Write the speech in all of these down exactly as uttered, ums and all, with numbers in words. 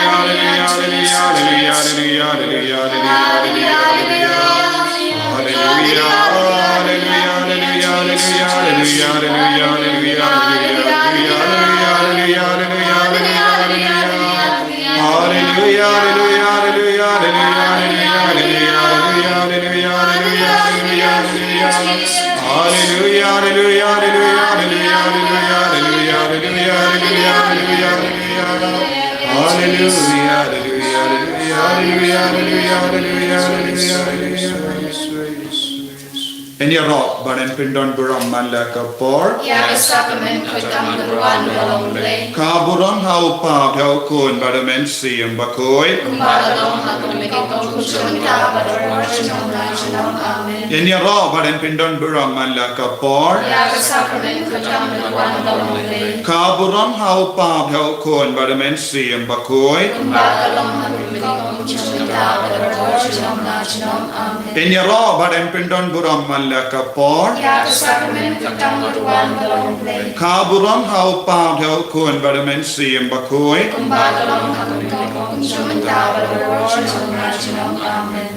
Hallelujah, hallelujah, hallelujah, hallelujah, hallelujah, hallelujah, hallelujah. Ngin ïaroh bad ngin pyndon burom man la ka por. Ïa ka sakramen khuid kam ka ruan ka long Blei. Ka burom ha u Kpa, ha u Khun bad ha u Mynsiem Bakhuid. Kumba ka long ha ka mynta, ka jong ka bad ka por junom la junom. Amen. Ngin ïaroh bad ngin pyndon burom man la ka por. Ïa ka sakramen khuid kam ka ruan ka long Blei. Ka burom ha u Kpa, ha u Khun bad ha u Mynsiem Bakhuid. Kumba ka long ha ka mynta, ka jong ka bad ka por junom la junom. Amen. Ngin ïaroh bad ngin pyndon burom man la ka por. Ïa ka sakramen khuid kam ka ruan ka long Blei. Ka burom ha u Kpa, ha u Khun bad ha u Mynsiem Bakhuid. Kumba ka long ha ka mynta, ka jong ka bad ka por junom la junom. Amen.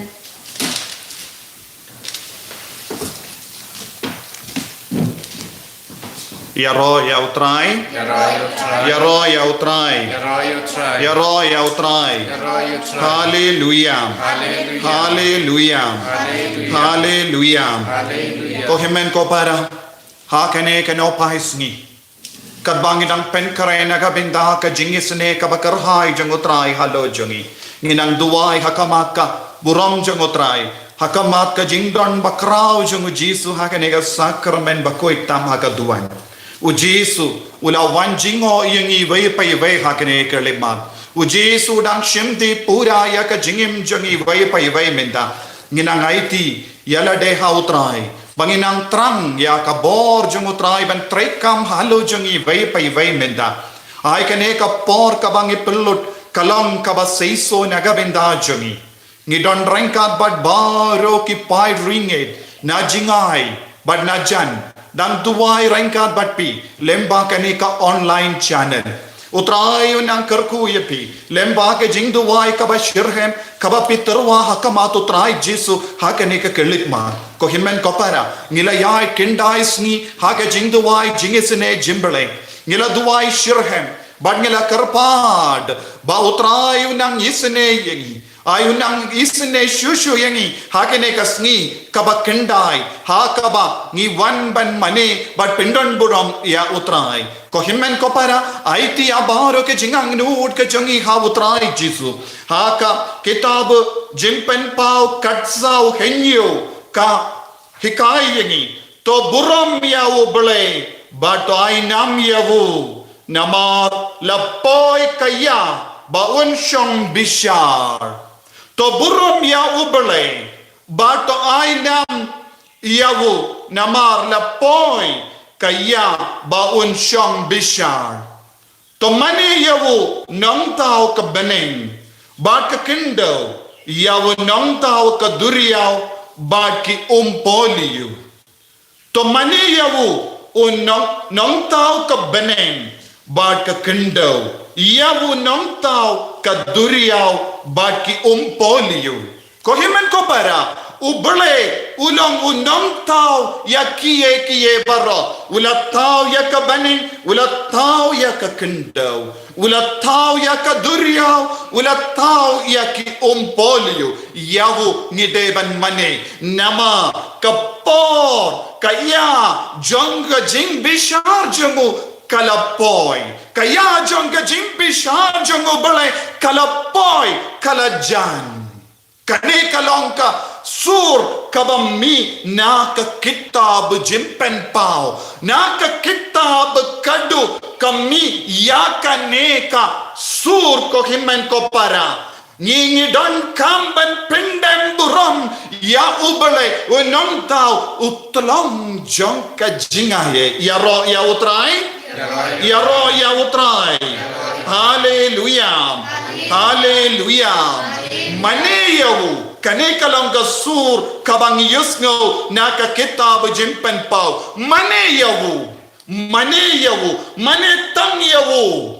Ïaroh ïa u Trai. Ïaroh ïa u Trai. Ïaroh ïa u Trai. Ïaroh ïa u Trai. Ïaroh ïa u Trai. Ïaroh ïa u Trai. Haleluia. Haleluia. Haleluia. Haleluia. Haleluia. Haleluia. Ko hynmen ko para, ha kane ka nohphai sngi, katba ngi dang pynkhreh na ka bynta ka jingisynei kaba kyrhai jong u Trai halor jong ngi, ngi nang duwai ha khmat ka burom jong u Trai, ha khmat ka jingdon bakhraw jong u Jisu ha kane ka sakramen bakhuid tam ha ka duwan. U Jisu u la wan jngoh ïa ngi iwei pa iwei ha kane ka khyllipmat. U Jisu u dang shim dih pura ïa ka jingim jong ngi iwei pa iwei mynta. Ngi nang aiti ïa lade ha u Trai ba ngin nang thrang ïa ka bor jong u Trai ban treikam halor jong ngi iwei pa iwei mynta. Ai kane ka por kaba ngi pynlut ka long kaba seisoh na ka bynta jong ngi. Ngi don ryngkat bad baroh ki paid ringit na jingai bad na jan, dang duwai ryngkat bad phi lyngba kane ka online channel. U Trai u nang kyrkhu ïa phi lyngba ka jingduwai kaba shitrhem kaba phi tyrwa ha khmat u Trai Jisu ha kane ka khyllipmat. Ko hynmen ko para, ngi la ïaid khyndai sngi ha ka jingduwai jingisynei jingpyllait. Ngi la duwai shitrhem bad ngi la kyrpad ba u Trai u nang isynei ïa ngi. Ai u nang isynei shuh shuh ïa ngi ha kane ka sngi kaba khyndai ha kaba ngi wan ban mane bad pyndonburom ïa u Trai. Ko hynmen ko para, aiti ïa baroh ka jingangnud ka jong ngi ha u Trai Jisu. Ha ka kitab Jingpynpaw khatsaw hynñiew ka hikai ïa ngi, to burom ïa u Blei bad to ai nam ïa u, namar la poi ka ïa ba un shong bishar. To burom ïa u Blei bad to ai nam ïa u, namar la poi ka ïa ba un shong bishar. To mane ïa u nongthaw ka bneng bad ka khyndew, ïa u nongthaw ka duriaw bad ki umpohliew. To mane ïa u, u nong, nongthaw ka bneng bad ka khyndew, ïa u nongthaw ka duriaw bad ki umpohliew. Ko hynmen ko para, u Blei u long u nongthaw ïa kiei kiei baroh. U la thaw ïa ka bneng, u la thaw ïa ka khyndew, u la thaw ïa ka duriaw, u la thaw ïa ki umpohliew. Ïa u ngi dei ban mane, namar ka por, ka ïa jong ka jingbishar jong u ka la poi. Ka ïa jong ka jingbishar jong u Blei ka la poi, ka la jan. Kane ka long ka sur kaba mih na ka kitab Jingpynpaw, na ka kitab Khadduh ka mih ïa kane ka sur, ko hynmen ko para. Ngi, ngi donkam ban pyndem burom ïa u Blei, u nongthaw, u tlong jong ka jingaiei. Ïaroh ïa u Trai. Ïaroh ïa u Trai. Haleluia. Haleluia. Mane ïa u. Kane ka long ka sur kaba ngi ïohsngew na ka kitab Jingpynpaw. Mane ïa u. Mane ïa u. Mane tang ïa u.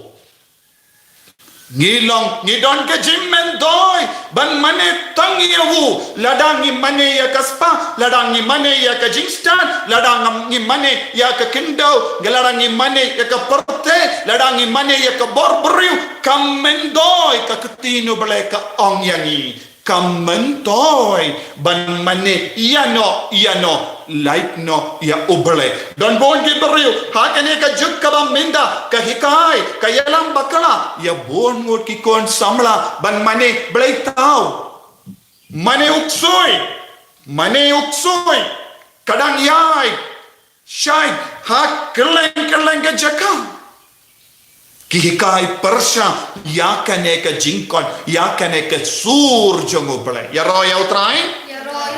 Ngi long, ngi don ka jingmyntoi ban mane tang ïa u. Lada ngi mane ïa ka spah, lada ngi mane ïa ka jingstad, lada ngam, ngi mane ïa ka khyndew, lada ngi mane ïa ka pyrthei, lada ngi mane ïa ka bor briew, ka myntoi ka ktien u Blei ka ong ïa ngi. Ka myntoi ban mane ïa no, ïa no, lait no ïa u Blei. Don bun ki briew ha kane ka juk kaba mynta, ka hikai, ka ïalam bakla ïa bun ngut ki khun samla ban mane Blei thaw. Mane u ksuid, mane u ksuid, ka dang ïaid shai ha kylleng kylleng ka jaka. Ki hikai pyrshah ïa kane ka jingkhot, ïa kane ka sur jong u Blei. Ïaroh ïa u Trai.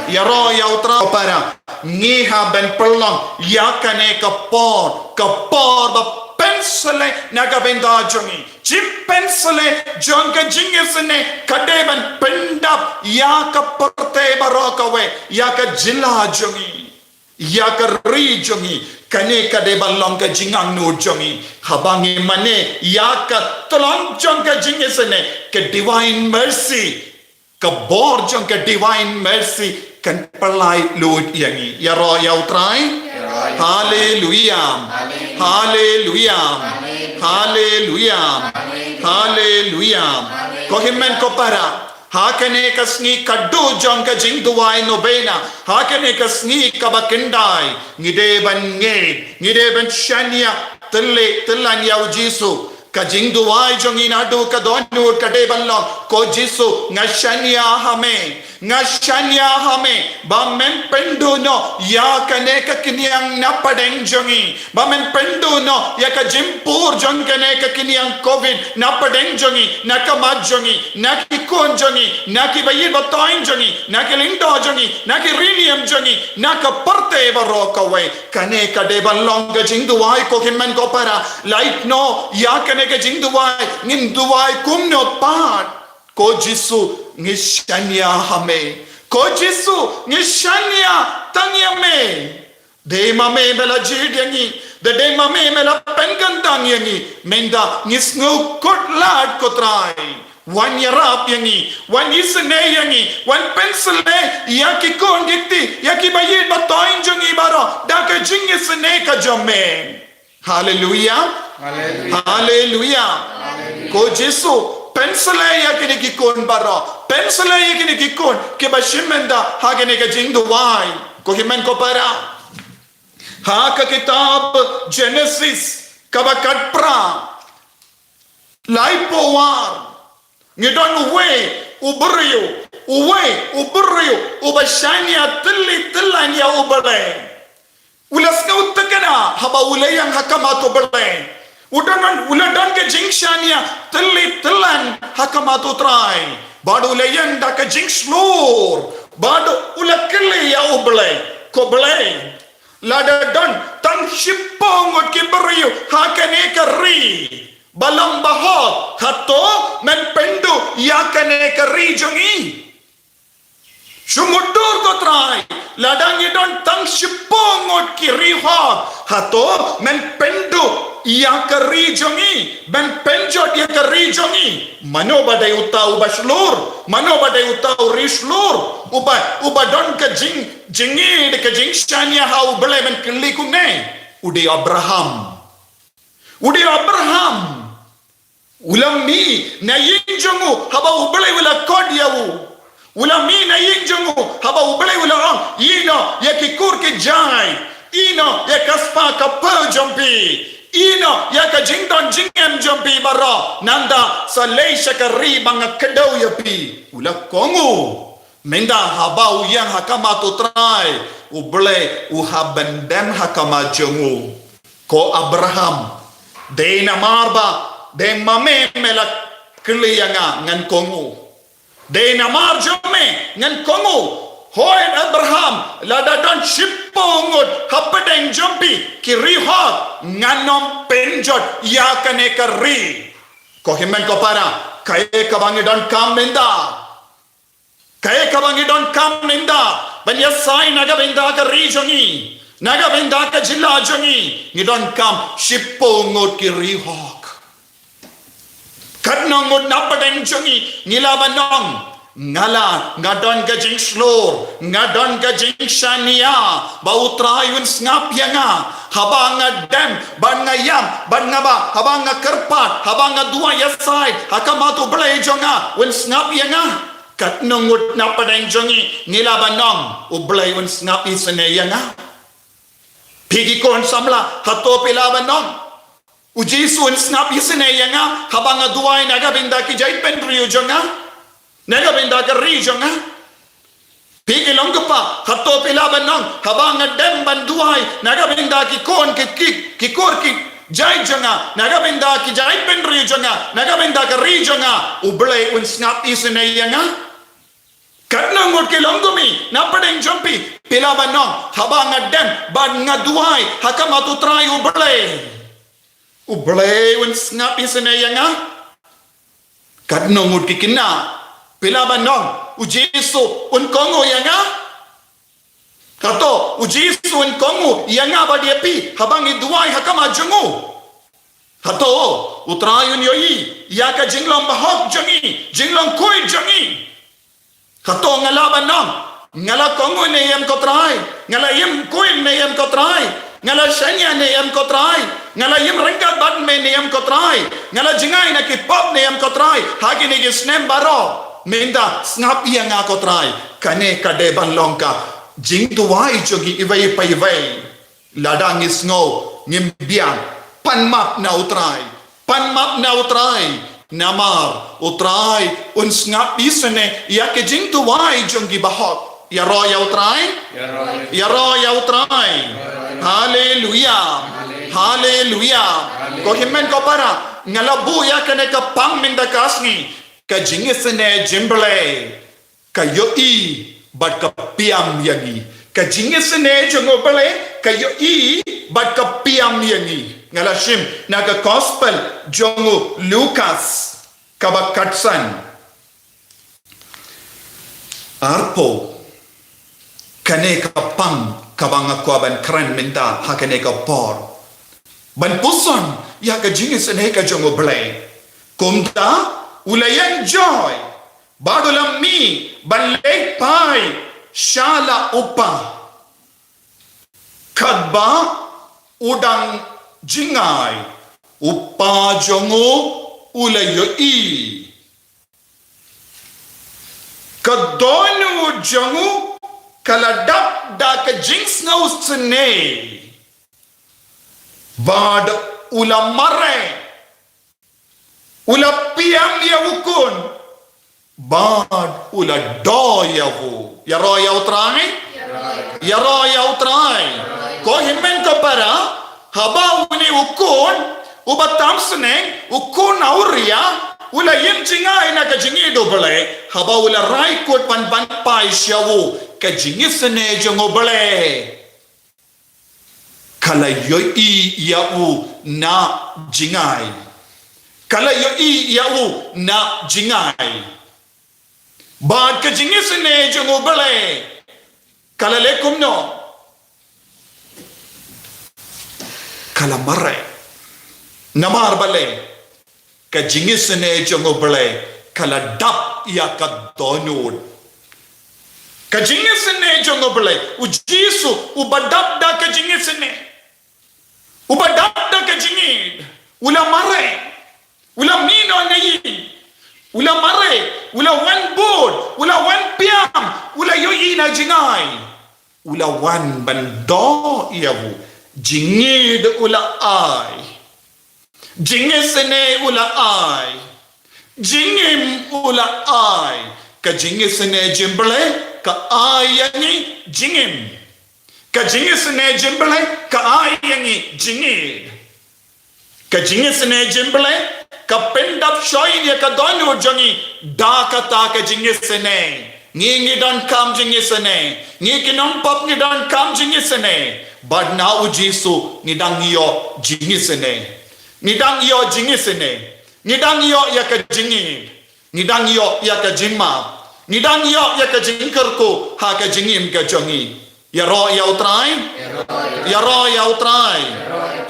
Ïaroh ïa u Trai. Para, ngi hap ban pynlong ïa kane ka por, ka por ba pynshlei na ka bynta jong ngi. Jingpynshlei jong ka jingisynei ka dei ban pyndap ïa ka pyrthei baroh kawei, ïa ka jylla jong ngi, ïa ka ri jong ngi. Kane ka dei ban long ka jingangnud jong ngi. Haba ngi mane ïa ka tlong jong ka jingisynei, ka divine mercy, ka bor jong ka divine mercy kan pynlait lut ïa ngi. Ïaroh ïa u Trai. Haleluia. Haleluia. Haleluia. Haleluia. Ko hynmen ko para, ha kane ka sngi Khadduh jong ka jingduwai novena, ha kane ka sngi kaba khyndai, ngi dei ban ngeit, ngi dei ban shaniah, tylli tyllan ïa u Jisu. Ka jingduwai jong ngi naduh ka dohnud ka dei ban long, ko Jisu, nga shaniah ha me, nga shaniah ha me ba men pynduh noh ïa kane ka khñiang na pdeng jong ngi. Ba men pynduh noh ïa ka jingpur jong kane ka khñiang covid na pdeng jong ngi, na ka mat jong ngi, na ki khun jong ngi, na ki baïeit bathoiñ jong ngi, na ki lyngdoh jong ngi, na ki riewniam jong ngi, na ka pyrthei baroh kawei. Kane ka dei ban long ka jingduwai, ko hynmen ko para. Lait noh ïa kane ka jingduwai, ngin duwai kumno pat. Ko Jisu, ngi shaniah ha me. Ko Jisu, ngi shaniah tang ïa me. Dei ma me me la jied ïa ngi, da dei ma me me la pynkyntang ïa ngi, mynta ngi sngewkhuslai ko Trai. Wan ïarap ïa ngi, wan isynei ïa ngi, wan pynsleh ïa ki khun ki kti, ïa ki ba ïeit ba thoiñ jong ngi baroh, da ka jingisynei ka jong me. Haleluia. Haleluia. Haleluia. Ko Jisu, pynsleh ïa kine ki khun baroh. Pynsleh ïa kine ki khun kiba shim mynta ha kane ka jingduwai. Ko hynmen ko para. Ha ka kitab Genesis kaba khatphra, laiphew ar. Ngi don uwei u briew, uwei u briew uba shaniah tylli tyllan ïa U Blei. U la sngewtynnad haba u la ïeng ha khmat U Blei. U don, u la don ka jingshaniah tylli tyllan ha khmat U Trai. Bad u la ïeng da ka jingshlur. Bad u la kylli ïa U Blei. Ko Blei, lada don tang shiphew ngut ki briew ha kane ka ri ba long bahok, hato men pynduh ïa kane ka ri jong ngi? Shu mutdur ko Trai, lada ngi don tang shiphew ngut ki riewhok, hato men pynduh ïa ka ri jong ngi, men pynjot ïa ka ri jong ngi? Mano ba dei uta uba shlur, mano ba dei uta u riewshlur, uba, uba don ka jing, jingïeit, ka jingshaniah ha U Blei, men kylli kumne? U dei Abraham. U dei Abraham. U la mih na ïing jong u haba U Blei u la khot ïa u. U la mih na ïing jong u haba U Blei u la ong, ïehnoh ïa ki kur ki jait, ïehnoh ïa ka spah ka phew jong phi, ïehnoh ïa ka jingdon jingem jong phi baroh, nangta sa leit sha ka ri ba nga kdew ïa phi. U la kohnguh. Mynta haba u ïeng ha khmat U Trai, U Blei u hap ban dem ha khmat jong u. Ko Abraham, dei namar ba dei ma me me la kylli ïa nga, ngan kohnguh. Dei namar jong me ngan kohnguh. Hooid Abraham, lada don shiphew ngut hapdeng jong phi ki riewhok, ngan ym pynjot ïa kane ka ri. Ko hynmen ko para, kaei kaba ngi donkam mynta? Kaei kaba ngi donkam mynta ban ïasaid na ka bynta ka ri jong ngi, na ka bynta ka jylla jong ngi? Ngi donkam shiphew ngut ki riewhok. Katno ngut na pdeng jong ngi ngi lah ban ong, nga la, nga don ka jingshlur, nga don ka jingshaniah ba U Trai un sngap ïa nga. Haba nga dem bad nga ïam bad nga ba, haba nga kyrpad, haba nga duwai ïasaid ha khmat U Blei jong nga, un sngap ïa nga. Katno ngut na pdeng jong ngi ngi lah ban ong, U Blei un sngap isynei ïa nga? Phi ki khun samla, hato phi lah ban ong, U Jisu un sngap isynei ïa nga haba nga duwai na ka bynta ki jaitbynriew jong nga, na ka bynta ka ri jong nga? Phi ki long kpa, hato phi lah ban ong, haba nga dem ban duwai na ka bynta ki khun ki, ki, ki kur ki jait jong nga, na ka bynta ki jaitbynriew jong nga, na ka bynta ka ri jong nga, U Blei un sngap isynei ïa nga? Katno ngut ki long kum i na pdeng jong phi, phi lah ban ong, haba nga dem bad nga duwai ha khmat U Trai U Blei, U Blei un sngap isynei ïa nga? Katno ngut ki khynnah, phi lah ban ong, U Jisu un kohnguh ïa nga? Hato U Jisu un kohnguh ïa nga bad ïa phi haba ngi duwai ha khmat jong u? Hato U Trai un ïohi ïa ka jinglong bahok jong ngi, jinglong khuid jong ngi? Hato nga lah ban ong, nga la kohnguh ne em ko Trai, nga la im khuid ne em ko Trai, nga la shaniah ne em ko Trai, nga la im ryngkat bad me ne em ko Trai, nga la jngai na ki pop ne em ko Trai, ha kine ki snem baroh? Mynta sngap ïa nga ko Trai. Kane ka dei ban long ka jingduwai jong ngi iwei pa iwei. Lada ngi sngew ngim biang, pan map na U Trai, pan map na U Trai. Namar U Trai un sngap isynei ïa ki jingduwai jong ki bahok. Ïaroh ïa U Trai. Ïaroh ïa U Trai. Haleluia. Haleluia. Ko hynmen ko para, nga la buh ïa kane ka pang mynta ka sngi, ka jingisynei jong U Blei ka ïohi bad ka piam ïa ngi. Ka jingisynei jong U Blei ka ïohi bad ka piam ïa ngi. Nga la shim na ka gospel jong u Lukas kaba khatsan. Arphew. Kane ka pang kaba nga kwah ban kren mynta ha kane ka por, ban puson ïa ka jingisynei ka jong U Blei. Kumta u la ïeng joi bad u la mih ban leit phai sha la u kpa. Katba u dang jngai, u kpa jong u u la ïohi. Ka dohnud jong u ka la dap da ka jingsngewsynei bad u la mareh. U la pdiang ïa u khun bad u la doh ïa u. Ïaroh ïa U Trai. Ïaroh ïa U Trai. Ko hynmen ko para, haba une u khun uba tam snem, u khun Uria, u la ïeng jngai na ka jingïeit U Blei, haba u la rai kut ban wan phai sha u, ka jingisynei jong U Blei ka la ïohi ïa u na jngai. Ka la ïohi ïa u na jngai. Bad ka jingisynei jong U Blei ka la leh kumno? Ka la mareh. Namar balei? Ka jingisynei jong U Blei ka la dap ïa ka dohnud. Ka jingisynei jong U Blei, U Jisu uba dap da ka jingisynei, uba dap da ka jingïeit, u la mareh, u la mih noh na ïing, u la mareh, u la wan bud, u la wan pdiang, u la ïohi na jngai. U la wan ban doh ïa u. Jingïeit u la ai. Jingisynei u la ai. Jingim u la ai. Ka jingisynei jong U Blei ka ai ïa ngi jingim. Ka jingisynei jong U Blei ka ai ïa ngi jingïeit. Ka jingisynei jong U Blei ka pyndap shai ïa ka dohnud jong ngi. Da kata ka jingisynei ngi, ngi donkam jingisynei. Ngi ki nongpop ngi donkam jingisynei. Bad na U Jisu ngi dang ïoh jingisynei. Ngi dang ïoh jingisynei. Ngi dang ïoh ïa ka jingïeit. Ngi dang ïoh ïa ka jingmap. Ngi dang ïoh ïa ka jingkyrkhu ha ka jingim ka jong ngi. Ïaroh ïa U Trai. Ïaroh ïa U Trai.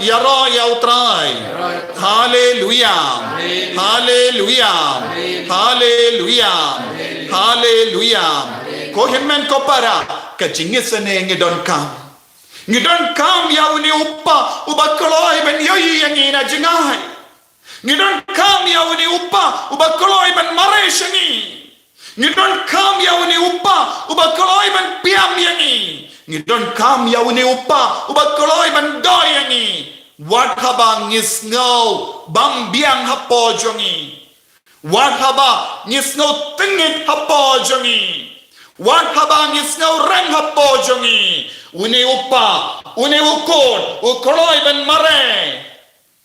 Ïaroh ïa U Trai. Haleluia. Haleluia. Haleluia. Haleluia. Ko hynmen ko para, ka jingisynei ngi donkam. Ngi donkam ïa une u kpa uba kloi ban ïohi ïa ngi na jngai. Ngi donkam ïa une u kpa uba kloi ban mareh sha ngi. Ngi donkam ïa une u kpa uba kloi ban pdiang ïa ngi. Ngi donkam ïa une u kpa uba kloi ban doh ïa ngi. Wat haba ngi sngew bam biang hapoh jong ngi. Wat haba ngi sngew tyngeh hapoh jong ngi. Wat haba ngi sngew reng hapoh jong ngi. Une u kpa, une u khun, u kloi ban mareh.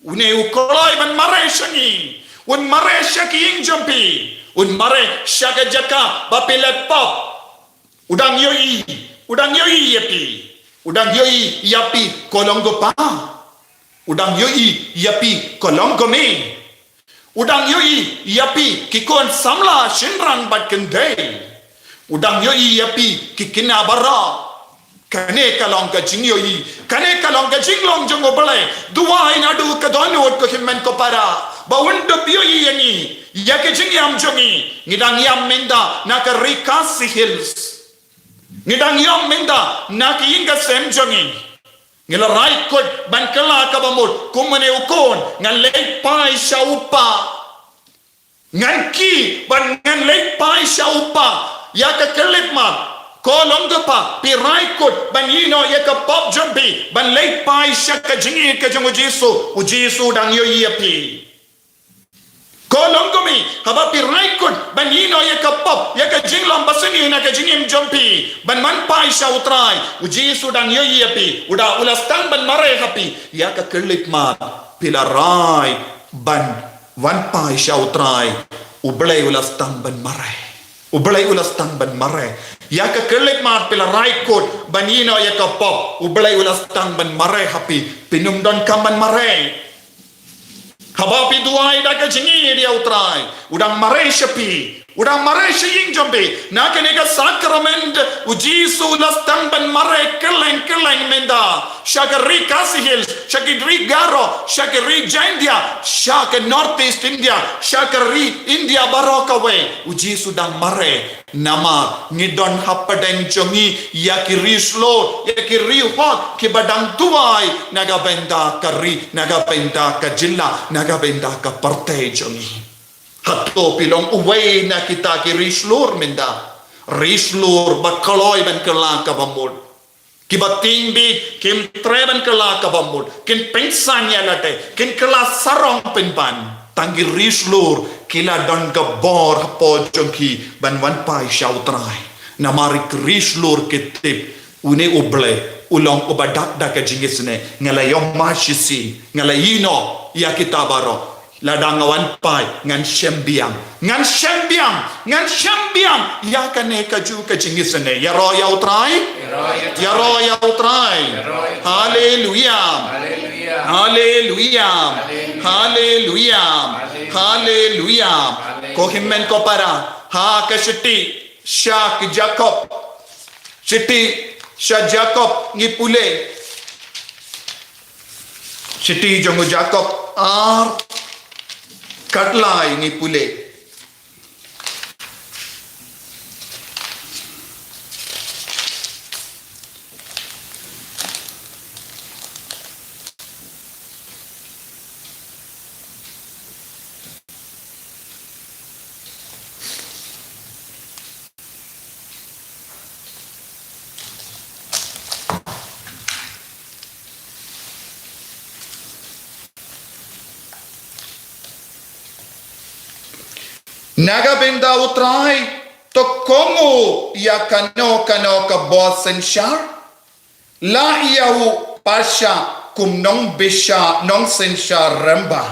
Une u kloi ban mareh sha ngi. Un mareh sha ki ïing jong phi. Un mareh sha ka jaka ba phi leh pop. U dang ïohi, u dang ïohi ïa phi. U dang ïohi ïa phi ko long ko pa. U dang ïohi ïa phi ko long ko mei. U dang ïohi ïa phi ki khun samla shynrang bad kynthei. U dang ïohi ïa phi ki khynnah baroh. Kane ka long ka jingïohi. Kane ka long ka jinglong jong U Blei. Duwai naduh ka dohnud ko hynmen ko para, ba un dup ïohi ïa ngi, ïa ka jingïam jong ngi. Ngi dang ïam mynta na ka ri Khasi Hills. Ngi dang ïam mynta na ka ïing ka sem jong ngi. Ngi la rai kut ban kylla kaba mut kum une u khun, ngan leit phai sha u kpa. Ngan kiew bad ngan leit phai sha u kpa ïa ka khyllipmat. Ko long ko pa, phi rai kut ban ïehnoh ïa ka pop jong phi, ban leit phai sha ka jingïeit ka jong U Jisu. U Jisu dang ïohi ïa phi. Ko long ko mei, haba phi rai kut ban ïehnoh ïa ka pop, ïa ka jinglong basniew na ka jingim jong phi, ban wan phai sha U Trai, U Jisu dang ïohi ïa phi. U da, u la sdang ban mareh ha phi ïa ka khyllipmat. Phi la rai ban wan phai sha U Trai, U Blei u la sdang ban mareh. U Blei u la sdang ban mareh. Ïa ka khyllipmat phi la rai kut ban ïehnoh ïa ka pop, U Blei u la sdang ban mareh ha phi. Phin ym donkam ban mareh. Haba phi duwai da ka jingïeit ïa U Trai, u dang mareh sha phi. U dang mareh sha ïing jong phi. Na kane ka sakrament, u Jisu u la sdang ban mareh kylleng kylleng mynta. Sha ka ri Khasi Hills, sha ka ri Garo, sha ka ri Jaintia, sha ka North East India, sha ka ri India baroh kawei. U Jisu u dang mareh. Namar ngi don hapdeng jong ngi ïa ki ri shlur, ïa ki ri hok, kiba dang duwai na ka bynta ka ri, na ka bynta ka jylla, na ka bynta ka pyrthei jong ngi. Hato phi long uwei na kita ki ri shlur mynta? Ri shlur ba kloi ban kylla kaba mut. Kiba tieng bit, kim treh ban kylla kaba mut. Kin pynsan ïa lade, kin kylla sarong pynban. Tang ki ri shlur ki la don ka bor hapoh jong ki ban wan phai sha U Trai. Namar ki ri shlur ki tip une U Blei u long uba dak da ka jingisynei. Nga la ïoh mashit, nga la ïehnoh ïa kita baroh. Lada nga wan phai, ngan shem biang. Ngan shem biang. Ngan shem biang ïa kane kajuh ka jingisynei. Ïaroh ïa U Trai. Ïaroh ïa U Trai. Haleluya. Haleluya. Haleluya. Haleluya. Ko hynmen ko para, ha ka shithi sha ki Jakob. Shithi sha Jakob ngi pule. Shithi jong u Jakob ar, khatlai ngi pule. Na ka bynta U Trai, to kohnguh ïa kano kano ka bor synshar. La ïa u pyrshah kum nongbishar, nongsynshar rymba.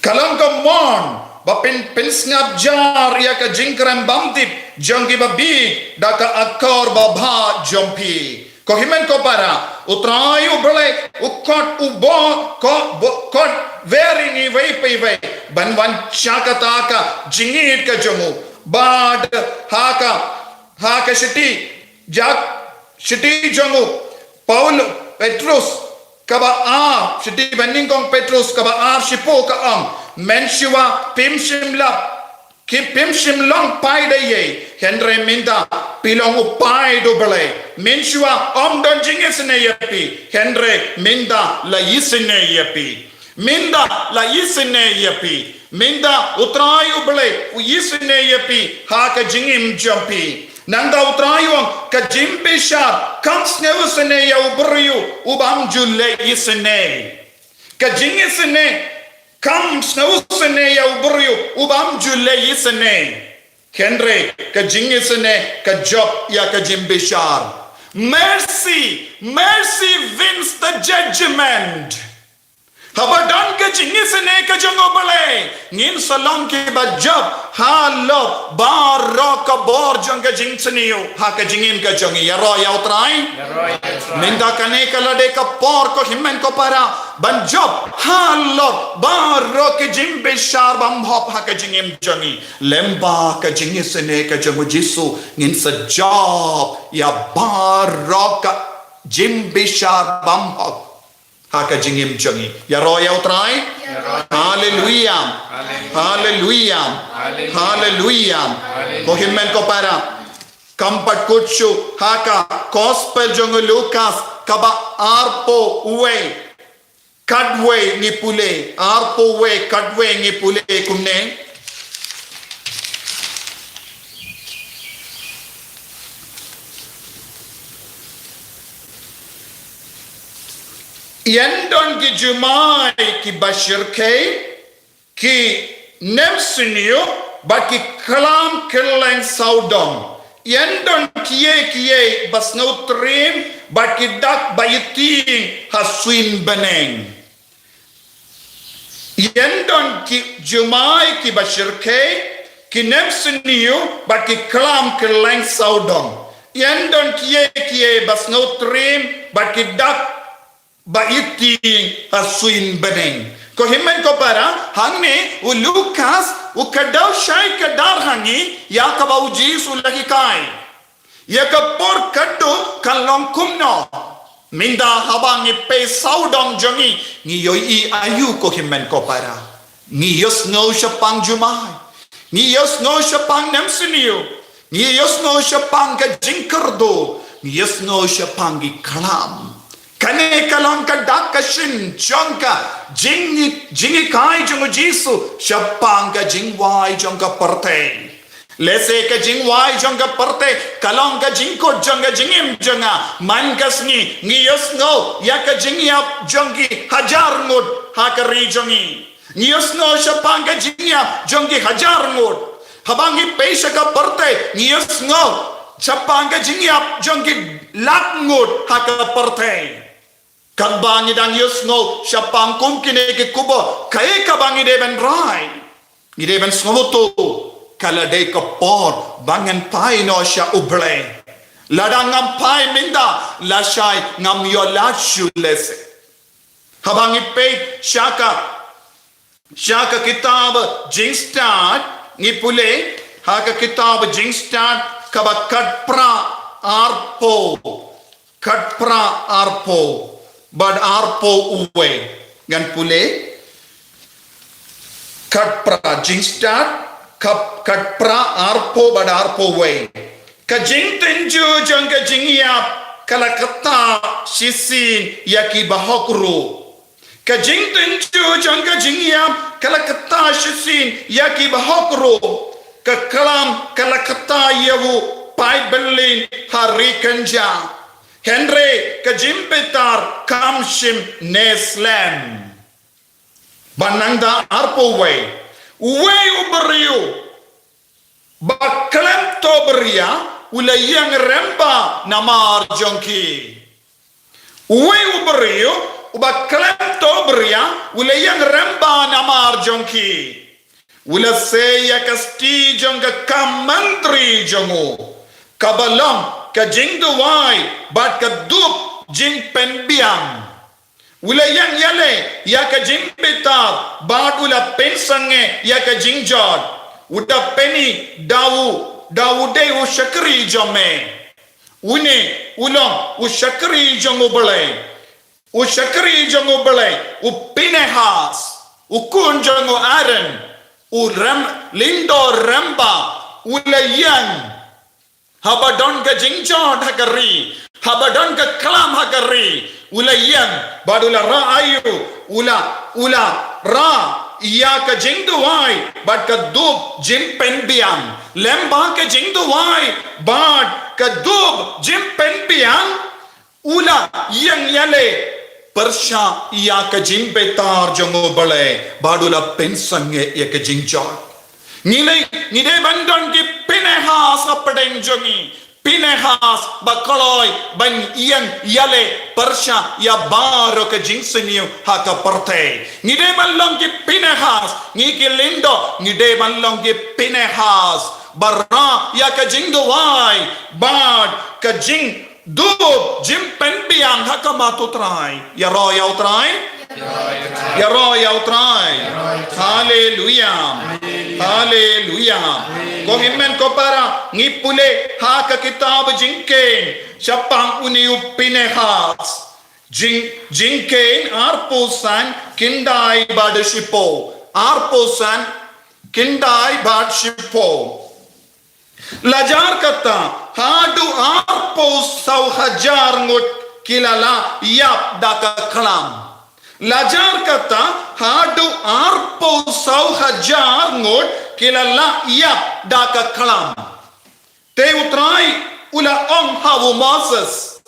Ka long ka mon ba phin pynsngap jar ïa ka jingkren bymdip jong ki babieit da ka akor babha jong phi. Ko hynmen ko para, U Trai U Blei u khot u bor, ko bor, khot wer ïa ngi iwei pa iwei ban wan sha kata ka jingïeit ka jong u. Bad ha ka, ha ka shithi Jak, shithi jong u Paul, Petrus kaba ar, shithi banyngkong Petrus kaba ar shiphew ka ong, mynshuwa phim shym la, ki phim shym long paid eiei, hynrei mynta phi long u paid U Blei. Mynshuwa ym don jingisynei ïa phi, hynrei mynta la isynei ïa phi. Mynta la isynei ïa phi. Mynta U Trai U Blei u isynei ïa phi ha ka jingim jong phi. Nangta U Trai u ong, ka jingbishar kam sngewsynei ïa u briew u bym ju leh isynei. Ka jingisynei kam sngewsynei ïa u briew u bym ju leh isynei. Hynrei ka jingisynei ka jop ïa ka jingbishar. Mercy, mercy wins the judgment. Haba don ka jingisynei ka jong U Blei, ngin sa long kiba jop halor baroh ka bor jong ka jingsniew ha ka jingim ka jong ngi. Ïaroh ïa U Trai. Mynta kane ka la dei ka por, ko hynmen ko para, ban jop halor baroh ka jingbishar bymhok ha ka jingim jong ngi. Lyngba ka jingisynei ka jong U Jisu ngin sa jop ïa baroh ka jingbishar bymhok ha ka jingim jong ngi. Ïaroh ïa U Trai. Haleluya. Haleluya. Haleluya. Ko hynmen ko para, kam pat kut shuh, ha ka gospel jong u Lukas kaba arphew wei, khatwei ngi pule, arphew wei, khatwei ngi pule kumne. Ïa don ki jumai kiba shyrkhei, ki nemsniew bad ki klam kylleng sawdong. Ïa don kiei kiei ba sngewtriem bad ki dak ba ïating ha suiñ bneng. Ïa don ki jumai kiba shyrkhei, ki nemsniew bad ki klam kylleng sawdong. Ïa don kiei kiei ba sngewtriem bad ki dak ba ïating ha suiñ bneng. Ko hynmen ko para, hangne u Lukas u kdew shai kdar ha ngi ïa kaba u Jisu u la hikai. Ïa ka por khatduh kan long kumno? Mynta haba ngi peit sawdong jong ngi, ngi ïohi aïu ko hynmen ko para? Ngi ïohsngew shaphang jumai. Ngi ïohsngew shaphang nemsniew. Ngi ïohsngew shaphang ka jingkyrduh. Ngi ïohsngew shaphang ki khlam. Kane ka long ka dak ka shin jong ka jing, jinghikai jong u Jisu shaphang ka jingwai jong ka pyrthei. Lehse ka jingwai jong ka pyrthei ka long ka jingkut jong ka jingim jong nga. Man ka sngi ngi ïohsngew ïa ka jingïap jong ki hajar ngut ha ka ri jong ngi. Ngi ïohsngew shaphang ka jingïap jong ki hajar ngut. Haba ngi peit sha ka pyrthei ngi ïohsngew shaphang ka jingïap jong ki lak ngut ha ka pyrthei. Katba ngi dang ïohsngew shaphang kum kine ki khubor, kaei kaba ngi dei ban rai? Ngi dei ban sngewthuh, ka la dei ka por ba ngan phai noh sha U Blei. Lada ngam phai mynta, lashai ngam ïoh lad shuh lehse. Haba ngi peit sha ka sha ka kitab Jingstad, ngi pule ha ka kitab Jingstad kaba khatphra arphew, khatphra arphew bad arphew uwei. Ngan pule, khatphra, Jingstad khat, khatphra arphew bad arphew uwei. Ka jingtynjuh jong ka jingïap ka la kata shisien ïa ki bahok ruh. Ka jingtynjuh jong ka jingïap ka la kata shisien ïa ki bahok ruh. Ka khlam ka la kata ïa u paid byllien ha ri kynja. Hynrei ka jingbitar kam shym ne slem. Bad nangta arphew wei, uwei u briew ba khlem thohbria u la ïeng rymba namar jong ki. Uwei u briew uba khlem thohbria u la ïeng rymba namar jong ki. U la sei ïa ka sti jong ka kam myntri jong u, kaba long ka jingduwai bad ka dup jingpynbiang. U la ïeng ïaleh ïa ka jingbitar bad u la pynsangeh ïa ka jingjot. U da pyni da u, da u dei u shakri jong me. Une u long u shakri jong U Blei. U shakri jong U Blei, u Pinehas, u khun jong u Aaron, u rem, lyngdoh rymba, u la ïeng. Haba don ka jingjot ha ka ri, haba don ka khlam ha ka ri, u la ïeng bad u la rah aïu, u la, u la rah ïa ka jingduwai bad ka dup jingpynbiang. Lem bad ka jingduwai bad ka dup jingpynbiang, u la ïeng ïaleh pyrshah ïa ka jingbitar jong U Blei bad u la pynsangeh ïa ka jingjot. Ngi leh, ngi dei ban don ki Pinehas hapdeng jong ngi. Pinehas ba kloi ban ïeng ïaleh pyrshah ïa baroh ka jingsniew ha ka pyrthei. Ngi dei ban long ki Pinehas, ngi ki lyngdoh, ngi dei ban long ki Pinehas ba rah ïa ka jingduwai bad ka jing dup jingpynbiang ha khmat U Trai. Ïaroh ïa U Trai. Ïaroh ïa U Trai. Haleluia. Haleluia. Ko hynmen ko para, ngi pule ha ka kitab Jingkheiñ shaphang une u Pinehas. Jing, Jingkheiñ arphew san, khyndai bad shiphew. Arphew san, khyndai bad shiphew. La jar kata, haduh arphew saw hajar ngut ki la lah ïap da ka khlam. La jar kata, haduh arphew saw hajar ngut ki la lah ïap da ka khlam. Te U Trai u la ong ha u Moses,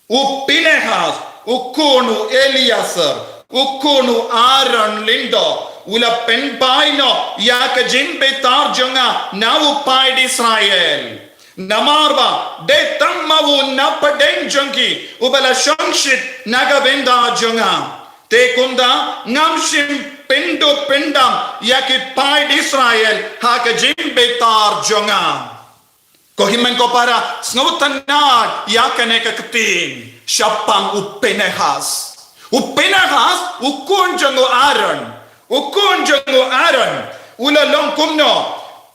u Pinehas, u khun u Eleasar, u khun u Aaron lyngdoh, u la pynphai noh ïa ka jingbitar jong nga na u paid Israel. Namar ba dei tang ma u na pdeng jong ki uba la shongshit na ka bynta jong nga. Te kumta ngam shym pynduh pyndam ïa ki paid Israel ha ka jingbitar jong nga. Ko hynmen ko para, sngewtynnad ïa kane ka ktien shaphang u Pinehas. U Pinehas, u khun jong u Aaron, u khun jong u Aaron, u la long kumno?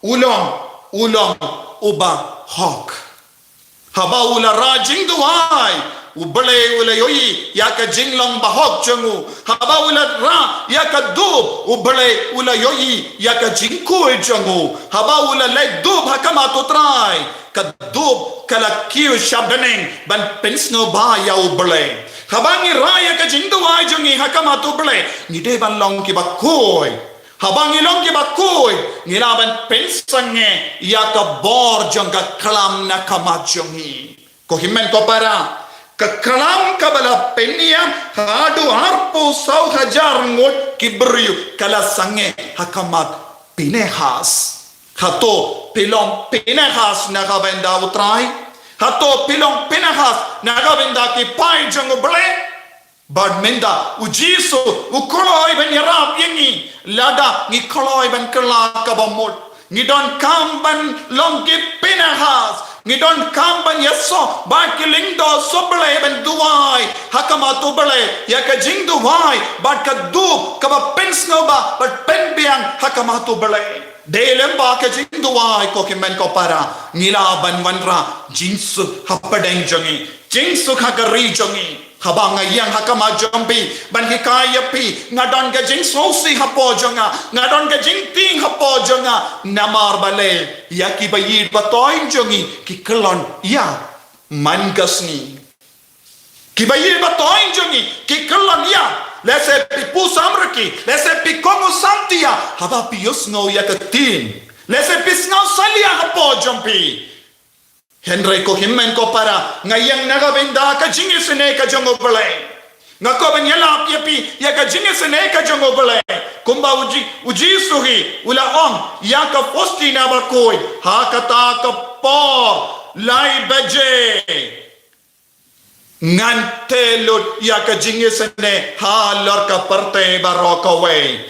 U long, u long uba hok. Haba u la rah jingduwai, u Blei u la ïohi ïa ka jinglong bahok jong u. Haba u la rah ïa ka dub, u Blei u la ïohi ïa ka jingkhuid jong u. Haba u la leit dub ha khmat u Trai, ka dub ka la kiew sha bneng ban pynsngewbha ïa u Blei. Haba ngi rah ïa ka jingduwai jong ngi ha khmat u Blei, ngi dei ban long kiba khuid. Haba ngi long kiba khuid, ngi lah ban pynsangeh ïa ka bor jong ka khlam na khmat jong ngi. Ko hynmen ko para, ka khlam kaba la pynïap haduh arphew saw hajar ngut ki briew ka la sangeh ha khmat Pinehas. Hato phi long Pinehas na ka bynta u Trai? Hato phi long Pinehas na ka bynta ki paid jong u Blei? Bad mynta u Jisu u kloi ban ïarap ïa ngi, lada ngi kloi ban kylla kaba mut. Ngi donkam ban long ki Pinehas. Ngi donkam ban ïasoh bad ki lyngdoh sohblei ban duwai ha khmat u Blei ïa ka jingduwai bad ka dub kaba pynsngewbha bad pynbiang ha khmat u Blei. Dei lem bad ka jingduwai, ko hynmen ko para, ngi lah ban wanrah jingsuk hapdeng jong ngi, jingsuk ha ka ri jong ngi. Haba nga ïeng ha khmat jong phi ban hikai ïa phi, nga don ka jingsngewsih hapoh jong nga, nga don ka jingtieng hapoh jong nga. Namar balei? Ïa kiba ïeit ba thoh jong ngi ki kyllon ïa man ka sngi. Kiba ïeit ba thoh jong ngi ki kyllon ïa. Lehse phi pu samrkhie, lehse phi kohnguh samtia, haba phi ïohsngew ïa ka ktien, lehse phi sngew salia hapoh jong phi. Hynrei ko hynmen ko para, nga ïeng na ka bynta ka jingisynei ka jong u Blei. Nga kwah ban ïalap ïa phi ïa ka jingisynei ka jong u Blei. Kumba u Ji-, u Jisu hi u la ong ïa ka Faustina bakhuid, ha kata ka por lai baje ngan tei lut ïa ka jingisynei halor ka pyrthei baroh kawei.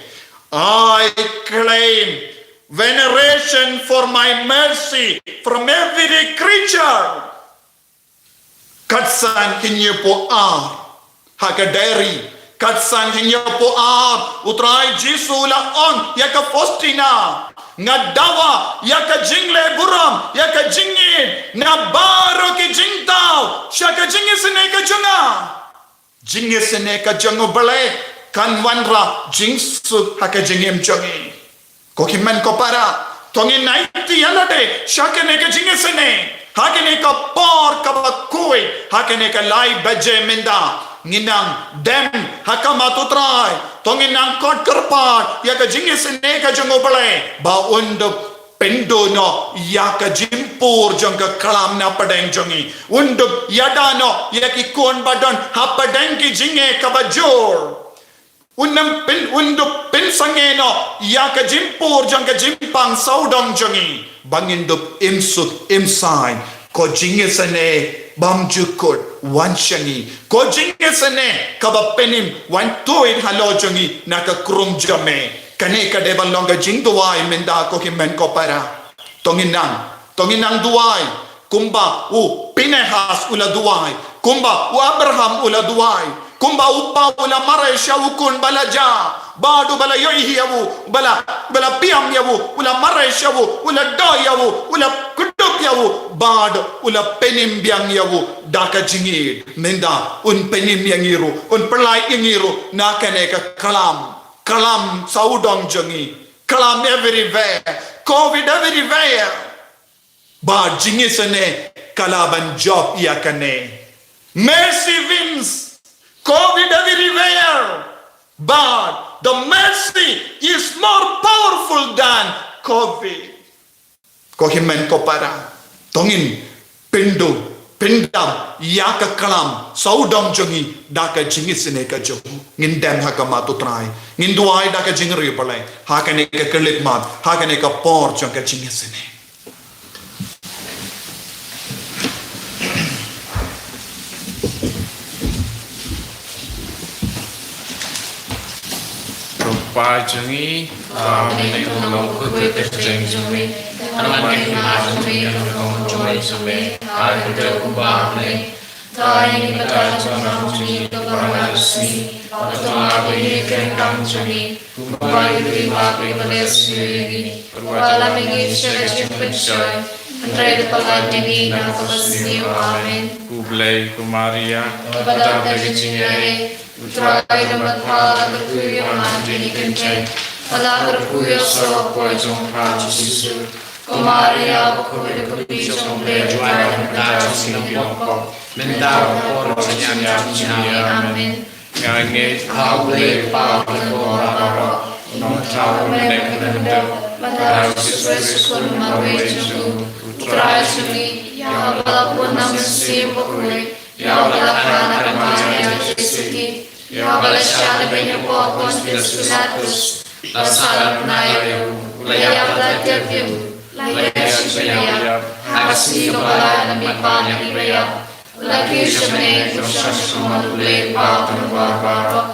I claim veneration for my mercy from every creature. Katsan hynñiewphew ar ha ka diary, katsan hynñiewphew ar, u Trai Jisu u la ong ïa ka Faustina, nga dawa ïa ka jingleh burom, ïa ka jingïeit na baroh ki jingthaw sha ka jingisynei ka jong nga. Jingisynei ka jong u Blei kan wanrah jingsuk ha ka jingim jong ngi. Ko hynmen ko para, to ngin aiti ïa lade sha kane ka jingisynei ha kane ka por kaba khuid, ha kane ka lai baje mynta. Ngin nang dem ha khmat u Trai, to ngin nang khot kyrpad ïa ka jingisynei ka jong u Blei ba un dup pynduh noh ïa ka jingpur jong ka khlam na pdeng jong ngi. Un dup ïada noh ïa ki khun ba don ha pdeng ki jingeh kaba jur. Un nang pyn, un dup pynsangeh noh ïa ka jingpur jong ka jingpang sawdong jong ngi, ba ngin dup im suk im saiñ. Ko jingisynei bymjukut, wan sha ngi. Ko jingisynei kaba pynim, wan tuid halor jong ngi na ka khrum jong me. Kane ka dei ban long ka jingduwai mynta, ko hynmen ko para. To ngin nang, to ngin nang duwai kumba u Pinehas u la duwai, kumba u Abraham u la duwai, kumba u pa u la mareh sha u khun ba la jah, bad u ba la ïohi ïa u, ba la, ba la pynïap ïa u, u la mareh sha u, u la doh ïa u, u la kdup ïa u, bad u la pynim biang ïa u da ka jingïeit. Mynta un pynim ïa ngi ruh, un pynlait ïa ngi ruh na kane ka khlam, khlam sawdong jong ngi. Khlam everywhere, covid everywhere. Bad jingisynei ka lah ban jop ïa kane. Mercy wins, covid everywhere. But the mercy is more powerful than covid. Ko hynmen ko para, to ngin pynduh pyndam ïa ka khlam sawdong jong ngi da ka jingisynei ka jong ngi. Ngin dem ha khmat u Trai, ngin duwai da ka jingriewblei ha kane ka khyllipmat, ha kane ka por jong ka jingisynei. Ko Pa jong ngi, ba ha bneng, to long kyrteng jong me, to wan ka kyrteng jong me, to wan ka kyrteng jong me, to wan ka kyrteng jong me. Ai ngi bad ka jingim jong ngi kaba ha ka sngi, bad to map ïa ngi ki ryngkang jong ngi, kumba ngi ruh ngi map ïa kiba leh sniew ïa ngi. Bad wat lam ïa ngi sha ka jingpynshoi, hynrei da pyllait ïa ngi na kaba sniew. Amen. Khublei ko Maria, kaba don da ka jingïarap, U Trai u don bad pha, la kyrkhu ïa pha ha ki kynthei, bad la kyrkhu ïa u soh hapoh jong pha u Jisu. Ko Maria bakhuid, ka kmie jong U Blei, pynban ïa ngi ki nongpop, mynta bad ha ka por jong ka jingïap jong ngi. Amen. Nga ngeit ha U Blei Kpa uba don baroh, U Nongthaw, U Manager, bad ha U Jisu Khrist U Khun marwei jong U, U Trai jong ngi, ïa uba la bun na U Mynsiem Bakhuid, ïa uba la kha na ka Maria Theisotti, ïa uba la shah lehbeiñ hapoh Pontius Pilatus, la sahlak bnai ïa u, la ïap, la tep ïa u, la ïashish bad la ïap, ha ka sngi kaba lai la mihpat na ki baïap, la kiew sha bneng, la shong sha ka mon U Blei Kpa uba don baroh.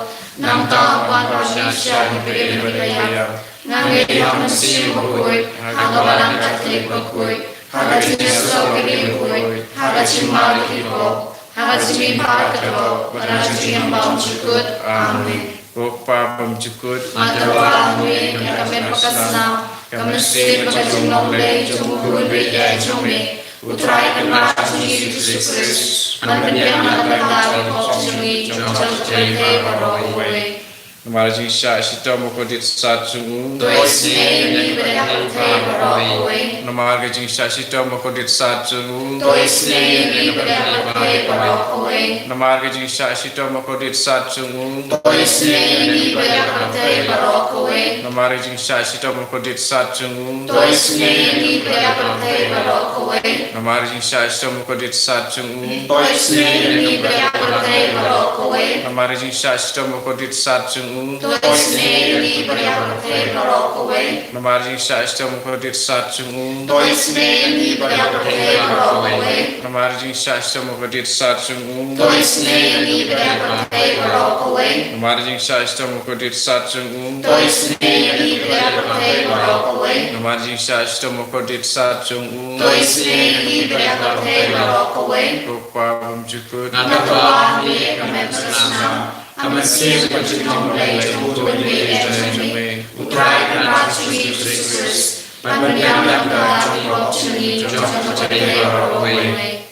Nangta un wan ban ïashisha ïa ki briew bad ki baïap. Nga ngeit ha U Mynsiem Bakhuid, ha ka Balang Katholik bakhuid, ha ka jingïasyllok ki riewkhuid, ha ka jingmap ïa ki pop, ha ka jingmihpat ka doh, bad ha ka jingim bymjukut. Amen. Ko Kpa bymjukut, nga tyrwa ha me ïa ka met bad ka snam, ka mynsiem bad ka jinglong Blei jong U Khun baieit jong me, U Trai Kynrad jong ngi U Jisu Khrist, ban pynbiang na ka bynta ki pop jong ngi, jong ka pyrthei baroh kawei. Namar ka jingshah shitom bakordit sad jong u, to isynei ïa ngi bad ïa ka pyrthei baroh kawei. Namar ka jingshah shitom bakordit sad jong u, to isynei ïa ngi bad ïa ka pyrthei baroh kawei. Namar ka jingshah shitom bakordit sad jong u, to isynei ïa ngi bad ïa ka pyrthei baroh kawei. Namar ka jingshah shitom bakordit sad jong u, to isynei ïa ngi bad ïa ka pyrthei baroh kawei. Namar ka jingshah shitom bakordit sad jong u, to isynei ïa ngi bad ïa ka pyrthei baroh kawei. Namar ka jingshah shitom bakordit sad jong u, to isynei ïa ngi bad ïa ka pyrthei baroh kawei. Namar ka jingshah shitom bakordit sad jong u, to isynei ïa ngi bad ïa ka pyrthei baroh kawei. Namar ka jingshah shitom bakordit sad jong u, to isynei ïa ngi bad ïa ka pyrthei baroh kawei. Namar ka jingshah shitom bakordit sad jong u, to isynei ïa ngi bad ïa ka pyrthei baroh kawei. Namar ka jingshah shitom bakordit sad jong u, to isynei ïa ngi bad ïa ka pyrthei baroh kawei. Ko Kpa bymjukut, nga tyrwa ha me ïa ka met bad ka snam, ka mynsiem bad ka jinglong Blei jong U Khun baieit jong me, U Trai Kynrad jong ngi U Jisu Khrist, ban pynbiang na ka bynta ki pop jong ngi, jong ka pyrthei baroh kawei.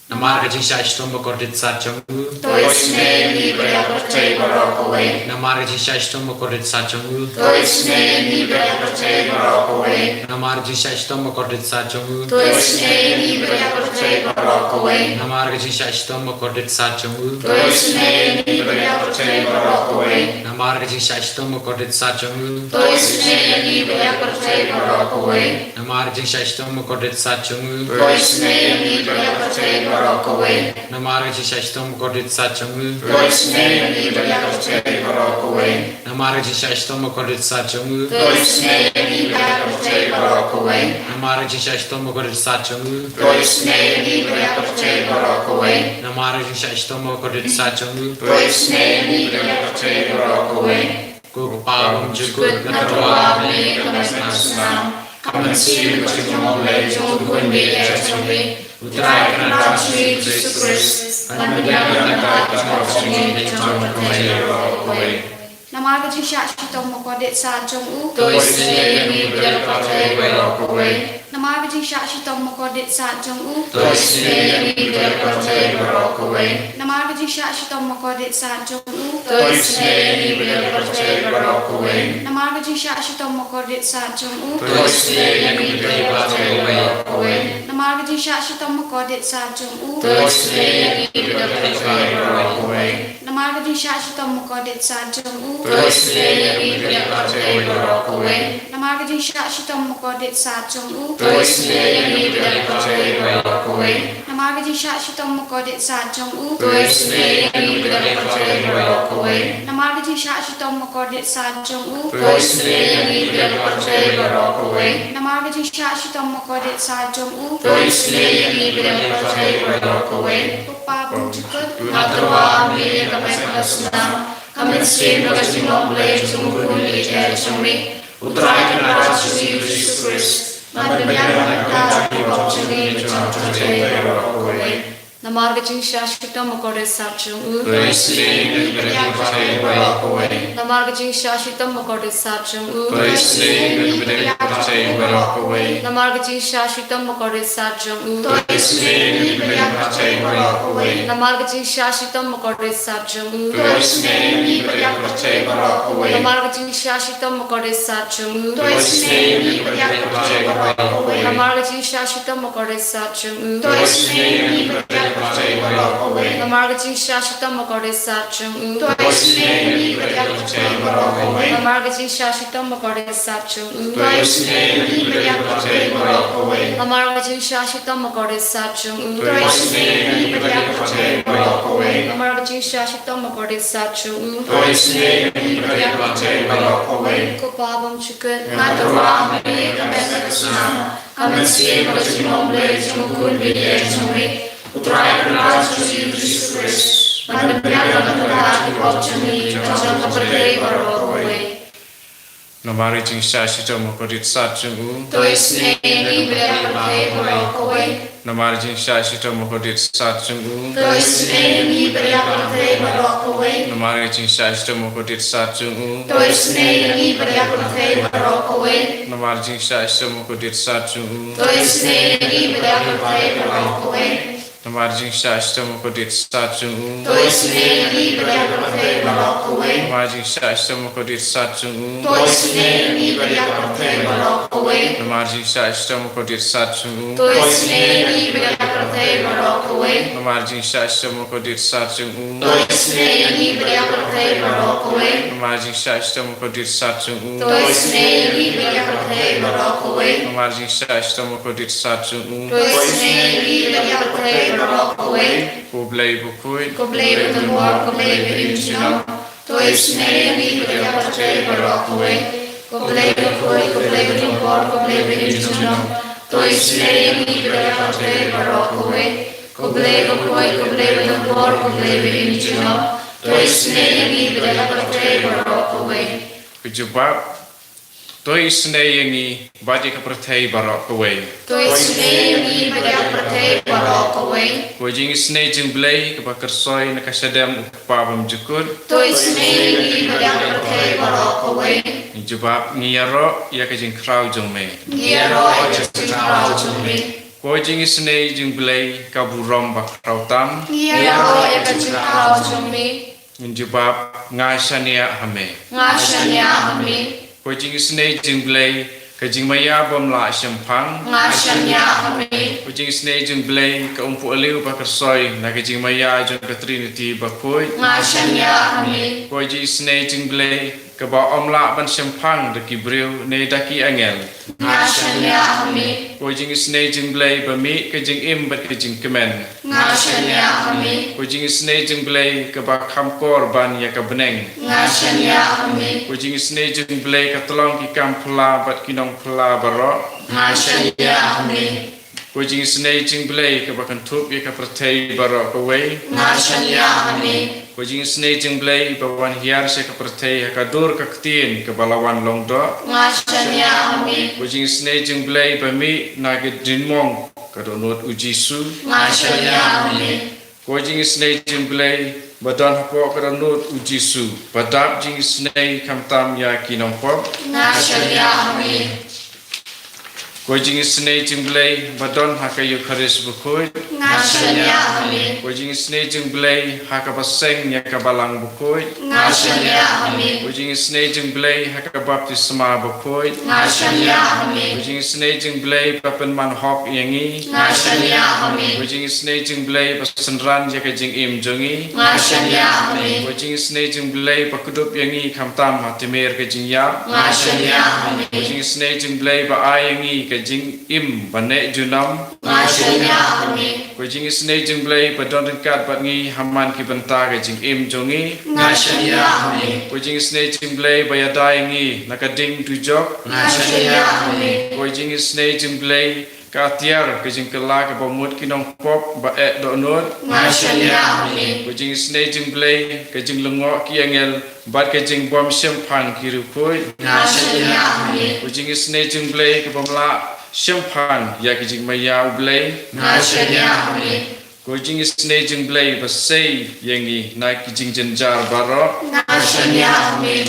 Namar ka jingshah shitom bakordit sad jong u, to isynei ïa ngi bad ïa ka pyrthei baroh kawei. Namar ka jingshah shitom bakordit sad jong u, to isynei ïa ngi bad ïa ka pyrthei baroh kawei. Namar ka jingshah shitom bakordit sad jong u, to isynei ïa ngi bad ïa ka pyrthei baroh kawei. Namar ka jingshah shitom bakordit sad jong u, to isynei ïa ngi bad ïa ka pyrthei baroh kawei. Namar ka jingshah shitom bakordit sad jong u, to isynei ïa ngi bad ïa ka pyrthei baroh kawei. Namar ka jingshah shitom bakordit sad jong u, to isynei ïa ngi bad ïa ka pyrthei baroh kawei. Namar ka jingshah shitom bakordit sad jong u, to isynei ïa ngi bad ïa ka pyrthei baroh kawei. Namar ka jingshah shitom bakordit sad jong u, to isynei ïa ngi bad ïa ka pyrthei baroh kawei. Namar ka jingshah shitom bakordit sad jong u, to isynei ïa ngi bad ïa ka pyrthei baroh kawei. Namar ka jingshah shitom bakordit sad jong u, to isynei ïa ngi bad ïa ka pyrthei baroh kawei. Ko Kpa bymjukut, nga tyrwa ha me ïa ka met bad ka snam, ka mynsiem bad ka jinglong Blei jong U Khun baieit jong me, U Trai Kynrad jong ngi U Jisu Khrist, ban pynbiang na ka bynta ki pop jong ngi, jong ka pyrthei baroh kawei. Namar ka jingshah shitom bakordit sad jong u, to isynei ïa ngi bad ïa ka pyrthei baroh kawei. Namar ka jingshah shitom bakordit sad jong u, to isynei ïa ngi bad ïa ka pyrthei baroh kawei. Namar ka jingshah shitom bakordit sad jong u, to isynei ïa ngi bad ïa ka pyrthei baroh kawei. Namar ka jingshah shitom bakordit sad jong u, to isynei ïa ngi bad ïa ka pyrthei baroh kawei. Namar ka jingshah shitom bakordit sad jong u, to isynei ïa ngi bad ïa ka pyrthei baroh kawei. Namar ka jingshah shitom bakordit sad jong u, to isynei ïa ngi bad ïa ka pyrthei baroh kawei. Namar ka jingshah shitom bakordit sad jong u, to isynei ïa ngi bad ïa ka pyrthei baroh kawei. Namar ka jingshah shitom bakordit sad jong u, to isynei ïa ngi bad ïa ka pyrthei baroh kawei. Namar ka jingshah shitom bakordit sad jong u, to isynei ïa ngi bad ïa ka pyrthei baroh kawei. Namar ka jingshah shitom bakordit sad jong u, to isynei ïa ngi bad ïa ka pyrthei baroh kawei. Ko Kpa bymjukut, nga tyrwa ha me ïa ka met bad ka snam, ka mynsiem bad ka jinglong Blei jong U Khun baieit jong me, U Trai Kynrad jong ngi U Jisu Khrist, ban pynbiang na ka bynta ki pop jong ngi, jong ka pyrthei baroh kawei. Namar ka jingshah shitom bakordit sat jong u. To isynei ïa ngi bad ïa ka pyrthei baroh kawei. Namar ka jingshah shitom bakordit sat jong u. To isynei ïa ngi bad ïa ka pyrthei baroh kawei. Namar ka jingshah shitom bakordit sat jong u. To isynei ïa ngi bad ïa ka pyrthei baroh kawei. Namar ka jingshah shitom bakordit sat jong u. To isynei ïa ngi bad ïa ka pyrthei baroh kawei. Namar ka jingshah shitom bakordit sat jong u. To isynei ïa ngi bad ïa ka pyrthei baroh kawei. Namar ka jingshah shitom bakordit sat jong u. To isynei ïa ngi bad ïa ka pyrthei baroh kawei. Namar ka jingshah shitom bakordit sat jong u. To isynei ïa ngi bad ïa ka pyrthei baroh kawei. Namar ka jingshah shitom bakordit sat jong u. To isynei ïa ngi bad ïa ka pyrthei baroh kawei. Namar ka jingshah shitom bakordit sat jong u. To isynei ïa ngi bad ïa ka pyrthei baroh kawei. Namar ka jingshah shitom bakordit sat jong u. To isynei ïa ngi bad ïa ka pyrthei baroh kawei. Ko Pa bymjukut, nga tyrwa ha me ïa ka bynta ka snam, ka mynsiem bad ka jinglong Blei jong u Khun baieit jong me, U Trai Kynrad jong ngi U Jisu Khrist, ban pynbiang ïa ka bynta ki pop jong ngi bad jong ka pyrthei baroh kawei. Namar ka jingshah shitom bakordit sat jong u. To isynei ïa ngi bad ïa ka pyrthei baroh kawei. Namar ka jingshah shitom bakordit sat jong u. To isynei ïa ngi bad ïa ka pyrthei baroh kawei. Namar ka jingshah shitom bakordit sat jong u. To isynei ïa ngi bad ïa ka pyrthei baroh kawei. Namar ka jingshah shitom bakordit sat jong u. To isynei ïa ngi bad ïa ka pyrthei baroh kawei. Namar ka jingshah shitom bakordit sat jong u. To isynei ïa ngi bad ïa ka pyrthei baroh kawei. Namar ka jingshah shitom bakordit sat jong u. To isynei ïa ngi bad ïa ka pyrthei baroh kawei. Namar ka jingshah shitom bakordit sat jong u. To isynei ïa ngi bad ïa ka pyrthei baroh kawei. Namar ka jingshah shitom bakordit sat jong u. To isynei ïa ngi bad ïa ka pyrthei baroh kawei. Namar ka jingshah shitom bakordit sat jong u. To isynei ïa ngi bad ïa ka pyrthei baroh kawei. Namar ka jingshah shitom bakordit sat jong u. To isynei ïa ngi bad ïa ka pyrthei baroh kawei. Ko Blei bakhuid. Ko Blei badonbor, ko Blei baimjukut. To isynei ïa ngi bad ïa ka pyrthei baroh kawei. Ko Blei bakhuid, ko Blei badonbor, ko Blei baimjukut. To isynei ïa ngi bad ïa ka pyrthei baroh kawei. Ko Blei bakhuid, ko Blei badonbor, ko Blei baimjukut. To isynei ïa ngi bad ïa ka pyrthei baroh kawei. Ka jubab. To isynei ïa ngi bad ïa ka pyrthei baroh kawei. To isynei ïa ngi bad ïa ka pyrthei baroh kawei. Ko jingisynei jong U Blei kaba kyrsoi na ka shadem U Kpa bymjukut. To isynei ïa ngi bad ïa ka pyrthei baroh kawei. Ngi jubab, ngi ïaroh ïa ka jingkhraw jong me. Ngi ïaroh ïa ka jingkhraw jong me. Ko jingisynei jong U Blei ka burom bakhraw tam. Ngi ïaroh ïa ka jingkhraw jong me. Ngi jubab, nga shaniah ha me. Nga shaniah ha me. Ko jingisynei jong U Blei ka jingmaïa bym lah shemphang. Nga shaniah ha me. Ko jingisynei jong U Blei ka umphniang ba kyrsoi na ka jingmaïa jong ka Trinity bakhuid. Nga shaniah ha me. Ko jingisynei jong U Blei kaba ym lah ban shemphang da ki briew ne da ki angel. Nga shaniah ha me. Ko jingisynei jong U Blei ba mih ka jingim bad ka jingkmen. Nga shaniah ha me. Ko jingisynei jong U Blei kaba kham kor ban ïa ka bneng. Nga shaniah ha me. Ko jingisynei jong U Blei ka tyllong ki kam phylla bad ki nongphylla baroh. Nga shaniah ha me. Ko jingisynei jong U Blei kaba kynthup ïa ka pyrthei baroh kawei. Nga shaniah ha me. Ko jingisynei jong U Blei ba wan hiar sha ka pyrthei ha ka dur ka ktien kaba la wan long doh. Nga shaniah ha me. Ko jingisynei jong U Blei ba mih na ka jingmong ka dohnud U Jisu. Nga shaniah ha me. Ko jingisynei jong U Blei ba don hapoh ka dohnud U Jisu, ba dap jingisynei khamtam ïa ki nongpop. Nga shaniah ha me. Ko jingisynei jong U Blei ba don ha ka Eukharist bakhuid. Nga shaniah ha me. Ko jingisynei jong U Blei ha kaba seng ïa ka balang bakhuid. Nga shaniah ha me. Ko jingisynei jong U Blei ha ka baptisma bakhuid. Nga shaniah ha me. Ko jingisynei jong U Blei ba pynman hok ïa ngi. Nga shaniah ha me. Ko jingisynei jong U Blei ba synran ïa ka jingim jong ngi. Nga shaniah ha me. Ko jingisynei jong U Blei ba kdup ïa ngi khamtam ha tmier ka jingïap. Nga shaniah ha me. Ko jingisynei jong U Blei ba ai ïa ngi ka jingim ba neh junom. Nga shaniah ha me. Ko jingisynei jong U Blei ba don ryngkat bad ngi ha man ki bynta ka jingim jong ngi. Nga shaniah ha me. Ko jingisynei jong U Blei ba ïada ïa ngi na ka ding dujok. Nga shaniah ha me. Ko jingisynei jong U Blei ka atiar ka jingkylla kaba mut ki nongpop ba eh dohnud. Nga shaniah ha me. Ko jingisynei jong U Blei ka jinglyngngoh ki angel bad ka jingbym shemphang ki riewkhuid. Nga shaniah ha me. Ko jingisynei jong U Blei ka bym lah shemphang ïa ka jingmaïa U Blei. Nga shaniah ha me. Ko jingisynei jong U Blei ba sei ïa ngi na ki jingjynjar baroh. Nga shaniah ha me.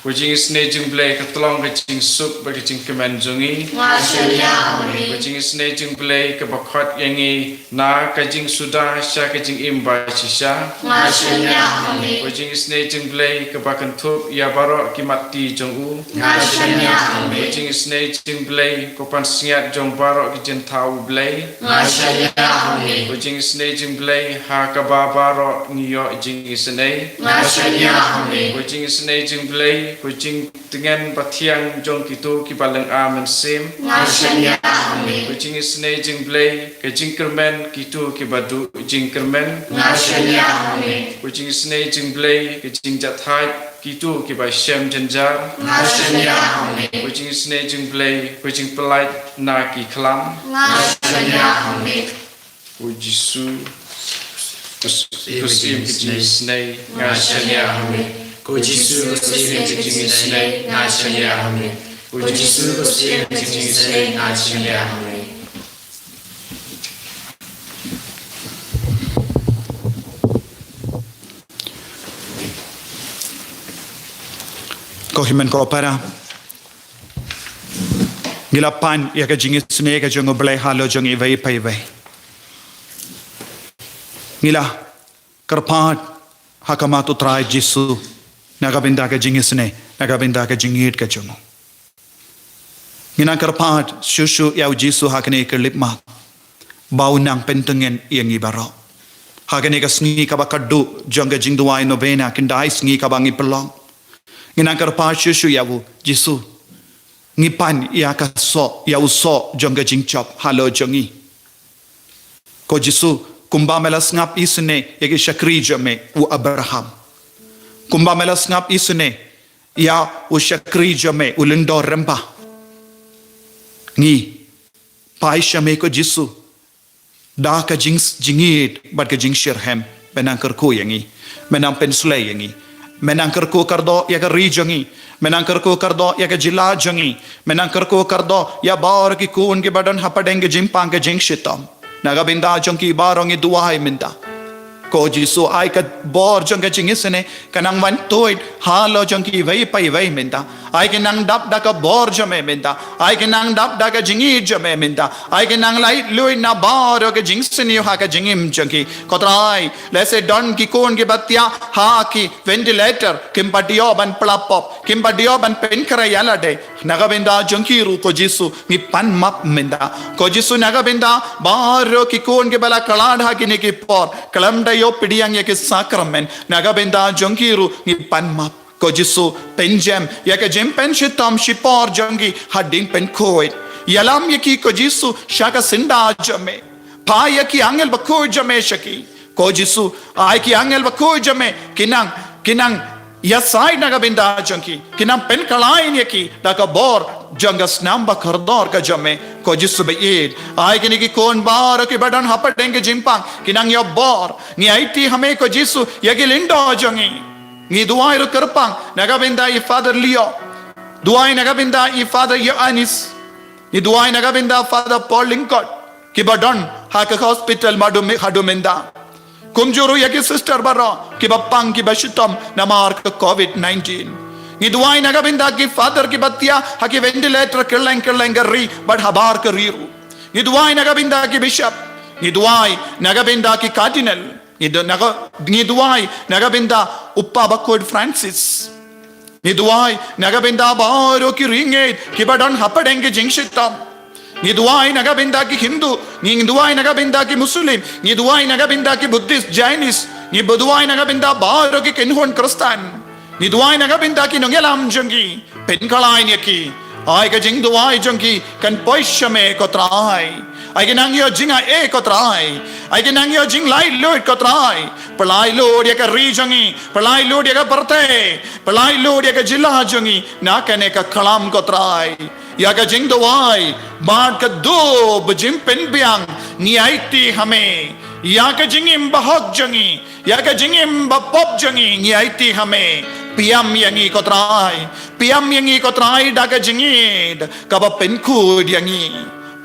Ko jingisynei jong U Blei ka tlong ka jingsuk bad ka jingkmen jong ngi. Nga shaniah ha me. Ko jingisynei jong U Blei kaba khot ïa ngi na ka jingsuda sha ka jingim ba shisha. Nga shaniah ha me. Ko jingisynei jong U Blei kaba kynthup ïa baroh ki matti jong u. Nga shaniah ha me. Ko jingisynei jong U Blei ko pansngiat jong baroh ki jingthaw U Blei. Nga shaniah ha me. Ko jingisynei jong U Blei ha kaba baroh ngi ïoh jingisynei. Nga shaniah ha me. Ko jingisynei jong U Blei ko jingtngen ba thiang jong kito kiba lynga mynsiem. Nga shaniah ha me. Ko jingisynei jong U Blei ka jingkyrmen kito kiba duh jingkyrmen. Nga shaniah ha me. Ko jingisynei jong U Blei ka jingjahthait kito kiba shem jynjar. Nga shaniah ha me. Ko jingisynei jong U Blei ko jingpyllait na ki khlam. Nga shaniah ha me. Ko Jisu, ko Syiem ka jingisynei, nga shaniah ha me. Ko Jisu, ko Syiem ka jingisynei, nga shaniah ha me. Ko Jisu, ko Syiem ka jingisynei, nga shaniah ha me. Ko hynmen ko para, ngi la pan ïa ka jingisynei ka jong U Blei halor jong iwei pa iwei. Ngi la kyrpad ha khmat U Trai Jisu na ka bynta ka jingisynei, na ka bynta ka jingïeit ka jong u. Ngi nang kyrpad shuh shuh ïa U Jisu ha kane ka lip map ba u nang pyntngen ïa ngi baroh. Ha kane ka sngi kaba khatduh jong ka jingduwai novena, khyndai sngi kaba ngi pynlong, ngi nang kyrpad shuh shuh ïa U Jisu. Ngi pan ïa ka soh, ïa u soh jong ka jingjop halor jong ngi. Ko Jisu, kumba me la sngap isynei ïa ki shakri jong me u Abraham, kumba me la sngap isynei ïa u shakri jong me u Lyngdoh Rymbah, ngi phai sha me ko Jisu da ka jing, jingïeit bad ka jingshitrhem. Me nang kyrkhu ïa ngi, me nang pynslei ïa ngi, me nang kyrkhu kyrdoh ïa ka ri jong ngi, me nang kyrkhu kyrdoh ïa ka jylla jong ngi, me nang kyrkhu kyrdoh ïa baroh ki khun kiba don hapdeng ka jingpang ka jingshitom. Na ka bynta jong ki baroh ngi duwai mynta. Ko Jisu, ai ka bor jong ka jingisynei ka nang wan tuid halor jong kiwei pa iwei mynta. Ai ki nang dap da ka bor jong me mynta. Ai ki nang dap da ka jingïeit jong me mynta. Ai ki nang laitluid na baroh ka jingsniew ha ka jingim jong ki. Ko Trai, lehse don ki khun kiba thiah ha ki ventilator, kim pat ïoh ban pla pop, kim pat ïoh ban pynkhreh ïa lade. Na ka bynta jong ki ruh ko Jisu ngi pan map mynta. Ko Jisu, na ka bynta baroh ki khun kiba la khlad ha kine ki por, khlem da ïoh pdiang ïa ki sakramen, na ka bynta jong ki ruh ngi pan map. Ko Jisu, pynjem ïa ka jingpynshitom shipor jong ki hadien pynkhuid. Ïalam ïa ki ko Jisu sha ka syndah jong me. Phah ïa ki angel bakhuid jong me sha ki. Ko Jisu, ai ki angel bakhuid jong me ki nang, ki nang ïasaid na ka bynta jong ki, ki nang pynkhlaiñ ïa ki da ka bor jong ka snam bakordor ka jong me. Ko Jisu baieit, ai kine ki khun baroh kiba don hapdeng ka jingpang ki nang ïoh bor. Ngi aiti ha me ko Jisu ïa ki lyngdoh jong ngi. Ngi duwai ruh kyrpang na ka bynta i Father Leo. Duwai na ka bynta i Father Ioannis. Ngi duwai na ka bynta Father Paul Lyngkot, kiba don ha ka hospital haduh mynta. Kumjuh ruh ïa ki sister baroh kiba pang kiba shitom namar ka covid nineteen. Ngi duwai na ka bynta ki father kiba thiah ha ki ventilator kylleng kylleng ka ri bad habar ka ri ruh. Ngi duwai na ka bynta ki bishop. Ngi duwai na ka bynta ki cardinal. Ngi du-, na ka, ngi duwai na ka bynta u Papa bakhuid Francis. Ngi duwai na ka bynta baroh ki riewngeit kiba don hapdeng ki jingshitom. Ngi duwai na ka bynta ki Hindu, ngi duwai na ka bynta ki Muslim, ngi duwai na ka bynta ki Buddhist, Jainis, ngi duwai na ka bynta baroh ki kynhun Khristan. Ngi duwai na ka bynta ki nongïalam jong ki, pynkhlaiñ ïa ki. Ai ka jingduwai jong ki kan poi sha me ko Trai. Ai ki nang ïoh jingaiei ko Trai. Ai ki nang ïoh jinglaitluid ko Trai. Pyllait luid ïa ka ri jong ngi, pyllait luid ïa ka pyrthei, pyllait luid ïa ka jylla jong ngi na kane ka khlam ko Trai. Ïa ka jingduwai bad ka dup jingpynbiang ngi aiti ha me. Ïa ka jingim bahok jong ngi, ïa ka jingim bapop jong ngi ngi aiti ha me. Pynïam ïa ngi ko Trai. Pynïam ïa ngi ko Trai da ka jingïeit kaba pynkhuid ïa ngi.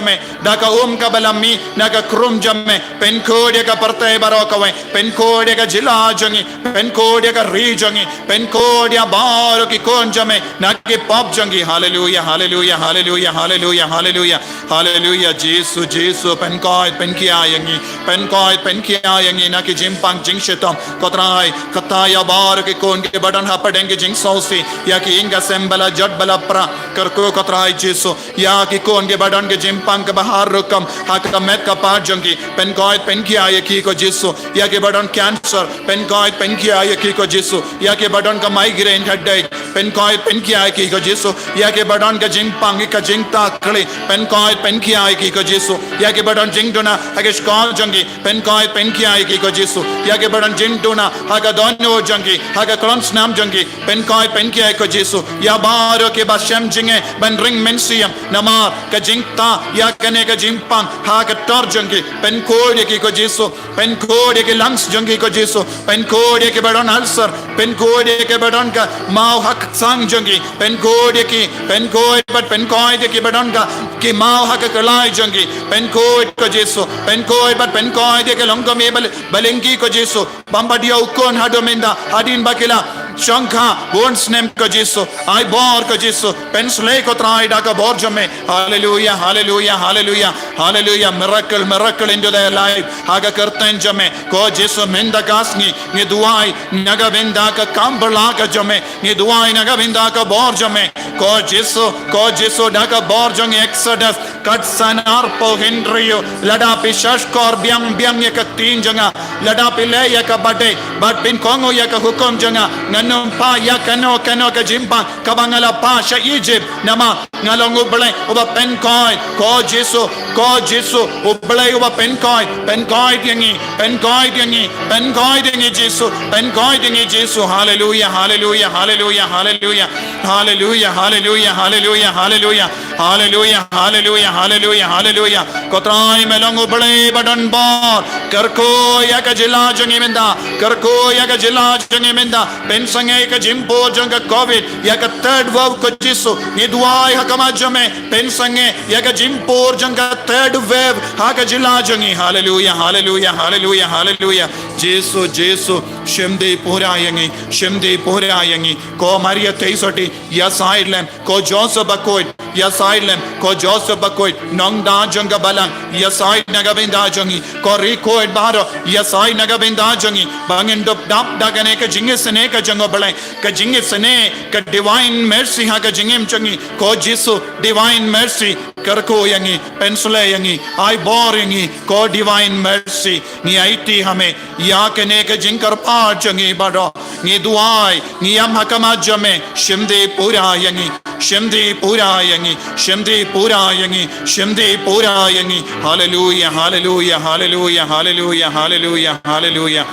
jong me, da ka um kaba la mih na ka khrum jong me, pynkhuid ïa ka pyrthei baroh kawei, pynkhuid ïa ka jylla jong ngi, pynkhuid ïa ka ri jong ngi, pynkhuid ïa baroh ki khun jong me na ki pop jong ki. Haleluia, haleluia, haleluia, haleluia, haleluia. Haleluia, Jisu, Jisu, pynkhuid, pynkhiah ïa ngi, pynkhuid, pynkhiah ïa ngi na ki jingpang jingshitom. Ko Trai, kata ïa baroh ki khun kiba don hapdeng ki jingsngewsih, ïa ki ïing ki sem ba la jot ba la pra, kyrkhu ko Trai Jisu, ïa ki khun kiba don ki jingpang kiba har rukom ha ka met ka phad jong ki, pynkhuid, pynkhiah ïa ki ko Jisu, ïa kiba don cancer, pynkhuid, pynkhiah ïa ki ko Jisu, ïa kiba don ka migraine headache, pynkhuid, pynkhiah ïa ki ko Jisu, ïa kiba don ka jingpang ka jingtakli, pynkhuid, pynkhiah ïa ki ko Jisu, ïa kiba don jingduna ha ki shkor jong ki, pynkhuid, pynkhiah ïa ki ko Jisu, ïa kiba don jingduna ha ka dohnud jong ki, ha ka khlong snam jong ki, pynkhuid, pynkhiah ïa ki ko Jisu, ïa baroh kiba shem jingeh ban ring mynsiem namar ka jingtah ïa kane ka jingpang ha ka tor jong ki, pynkhuid ïa ki ko Jisu, pynkhuid ïa ki lungs jong ki ko Jisu, pynkhuid ïa kiba don ulcer, pynkhuid ïa kiba don ka maw ha ka sang jong ki, pynkhuid ïa ki, pynkhuid bad pynkhuid ïa kiba don ka ki maw ha ka khlai jong ki, pynkhuid ko Jisu, pynkhuid bad pynkhuid ïa ki longkmie bal-, balyngkhi ko Jisu, bym pat ïoh u khun haduh mynta, hadien ba ki la shongkha bun snem ko Jisu, ai bor ko Jisu, pynshlei ko Trai da ka bor jong me. Haleluia, haleluia, haleluia, haleluia. Miracle, miracle into their life. Ha ka kyrteng jong me ko Jisu, mynta ka sngi ngi duwai na ka bynta ka kam bylla ka jong me, ngi duwai na ka bynta ka bor jong me ko Jisu, ko Jisu, da ka bor jong ngi. Exodus khatsan arphew hynriew, lada phi shahshkor biang biang ïa ka ktien jong nga, lada phi leh ïa kaba dei bad phin kohnguh ïa ka hukum jong nga, ngan ym phah ïa kano kano ka jingpang kaba nga la phah sha Egypt, namar nga long U Blei uba pynkhuid. Ko Jisu, ko Jisu, U Blei uba pynkhuid, pynkhuid ïa ngi, pynkhuid ïa ngi, pynkhuid ïa ngi Jisu, pynkhuid ïa ngi Jisu. Haleluia, haleluia, haleluia, haleluia. Haleluia, haleluia, haleluia, haleluia. Haleluia, haleluia, haleluia, haleluia. Ko Trai, me long U Blei ba don bor. Kyrkhu ïa ka jylla jong ngi mynta. Kyrkhu ïa ka jylla jong ngi mynta. Pynsangeh ïa ka jingpur jong ka covid, ïa ka third wave ko Jisu. Ngi duwai ha khmat jong me, pynsangeh ïa ka jingpur jong ka third wave ha ka jylla jong ngi. Haleluia, haleluia, haleluia, haleluia. Jisu, Jisu, shim dih pura ïa ngi, shim dih pura ïa ngi. Ko Maria Theisotti, ïasaid lem. Ko Joseph Bakhuid, ïasaid lem. Ko Joseph Bakhuid, nongda jong ka balang, ïasaid na ka bynta jong ngi. Ko Rikhuid baroh, ïasaid na ka bynta jong ngi. Ba ngin dup dap da kane ka jingisynei ka jong U Blei, ka jingisynei, ka divine mercy ha ka jingim jong ngi. Ko Jisu, divine mercy, kyrkhu ïa ngi, pynshlei ïa ngi, ai bor ïa ngi, ko divine mercy. Ngi aiti ha me ïa kane ka jingkyrpad jong ngi baroh. Ngi duwai, ngi ïam ha khmat jong me, shim dih pura ïa ngi, shim dih pura ïa ngi, shim dih pura ïa ngi, shim dih pura ïa ngi. Haleluia, haleluia, haleluia, haleluia, haleluia, haleluia.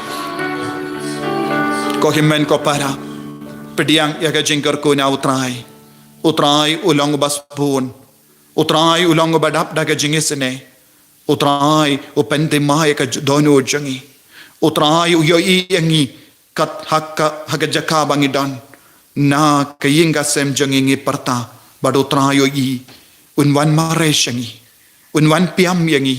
Ko hynmen ko para, pdiang ïa ka jingkyrkhu na U Trai. U Trai u long uba sbun. U Trai u long uba dap da ka jingisynei. U Trai u pynthymmai ïa ka j-, dohnud jong ngi. U Trai u ïohi ïa ngi kat ha ka, ha ka jaka ba ngi don. Na ka ïing ka sem jong ngi ngi pyrta, bad U Trai u ïohi. Un wan mareh sha ngi. Un wan piam ïa ngi.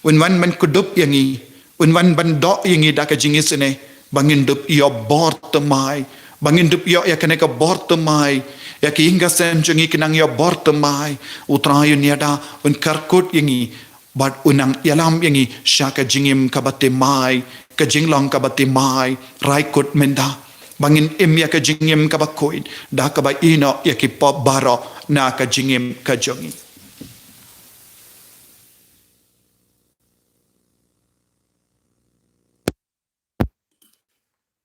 Un wan ban kdup ïa ngi. Un wan ban doh ïa ngi da ka jingisynei. Ba ngin dup ïoh bor thymmai. Ba ngin dup ïoh ïa kane ka bor thymmai. Ïa ki ïing ka sem jong ngi kin nang ïoh bor thymmai. U Trai un ïada, un kyrkhu ïa ngi. Bad un nang ïalam ïa ngi sha ka jingim kaba thymmai, ka jinglong kaba thymmai, rai kut mynta. Ba ngin im ïa ka jingim kaba khuid, da kaba ïehnoh ïa ki pop baroh na ka jingim ka jong ngi.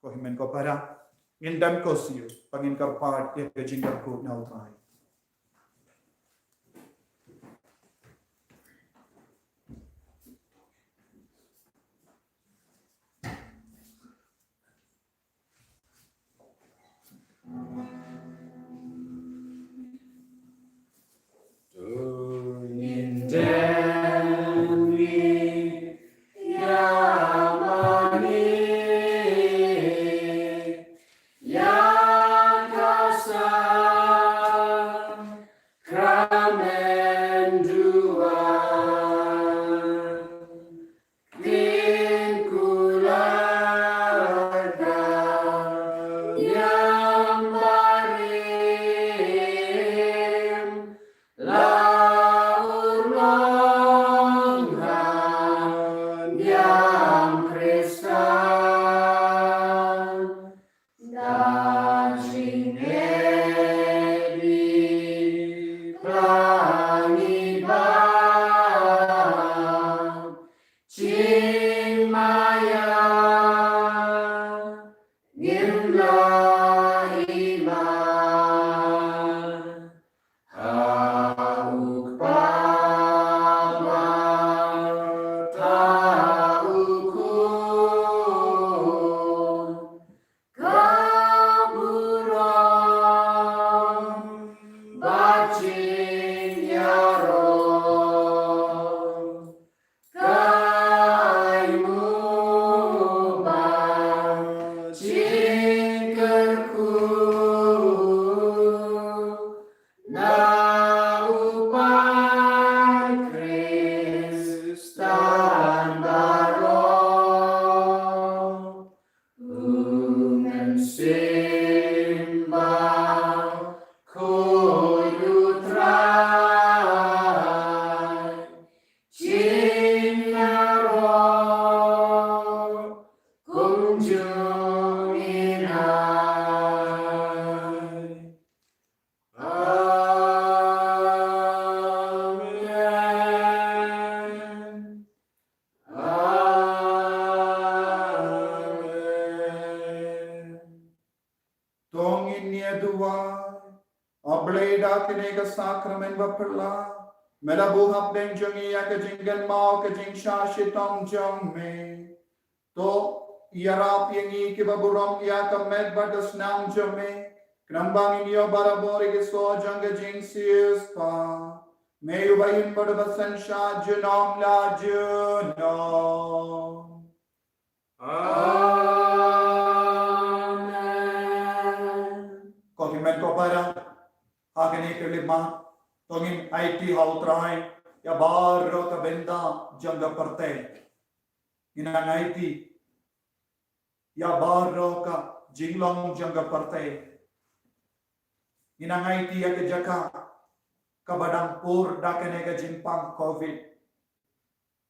Ko hynmen ko para, ngin dang khuslai, ba ngin kyrpad ïa ka jingkyrkhu na U Trai. jong ngi nai. Amen. Amen. To ngin ïa duwai. A Blei, da kane ka sakramen baphylla, me la buh hapdeng jong ngi ïa ka jingkynmaw ka jingshah shitom jong me. To ïarap ïa ngi kiba burom ïa ka met bad ka snam jong me, khnang ba ngin ïoh barabor ïa ki soh jong ka jingsiewspah. Me uba im bad uba synshar junom la junom. Amen. Ko hynmen ko para, ha kane ka khyllipmat, to ngin aiti ha U Trai ïa baroh ka bynta jong ka pyrthei. Ngin nang aiti ïa baroh ka jinglong jong ka pyrthei. Ngin nang aiti ïa ka jaka kaba dang pur da kane ka jingpang covid.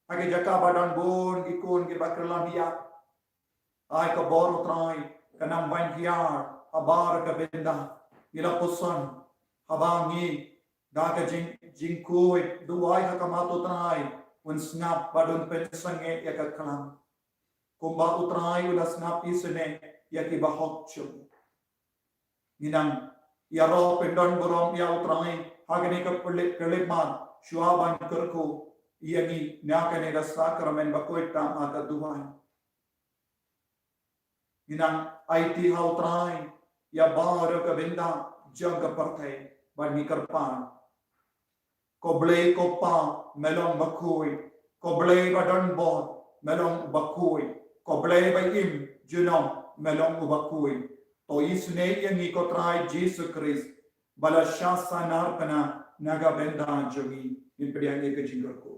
Ha ka jaka ba don bun ki khun kiba kyrlam ïa. Ai ka bor U Trai kan ym ban hiar ha baroh ka bynta. Ngi la puson haba ngi da ka jing, jingkhuid duwai ha khmat U Trai, un sngap bad un pynsangeh ïa ka khlam. Kumba U Trai u la sngap isynei ïa kiba hok jong u. Ngin nang ïaroh pyndonburom ïa U Trai ha kane ka khyllip, khyllipmat shuwa ban kyrkhu ïa ngi na kane ka sakramen bakhuid tam ha ka duwai. Ngin nang aiti ha U Trai ïa baroh ka bynta jong ka pyrthei, bad ngi kyrpad. Ko Blei ko Pa, me long bakhuid. Ko Blei ba don bor, me long bakhuid. Ko Blei ba im junom, me long bakhuid. To isynei ïa ngi ko Trai Jisu Khrist, ba la shah sahnarphna na ka bynta jong ngi. Ngin pdiang ïa ka jingkyrkhu.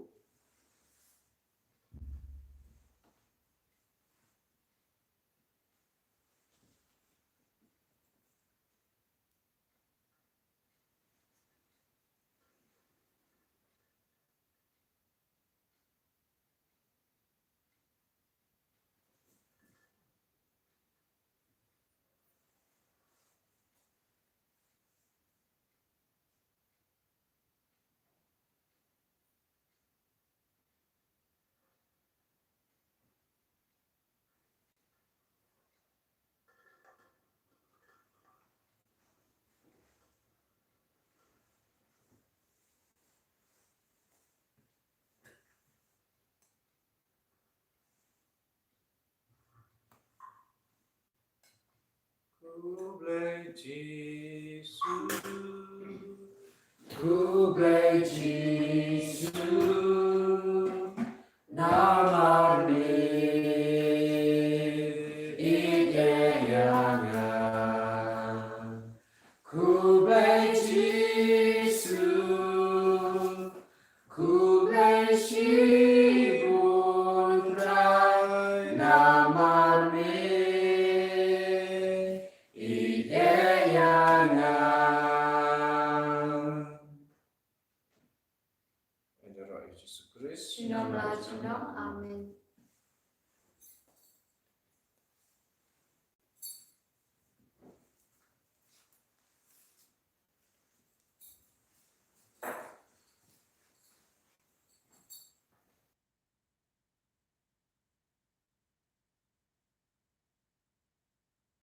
Khublei Jisu. Khublei Jisu.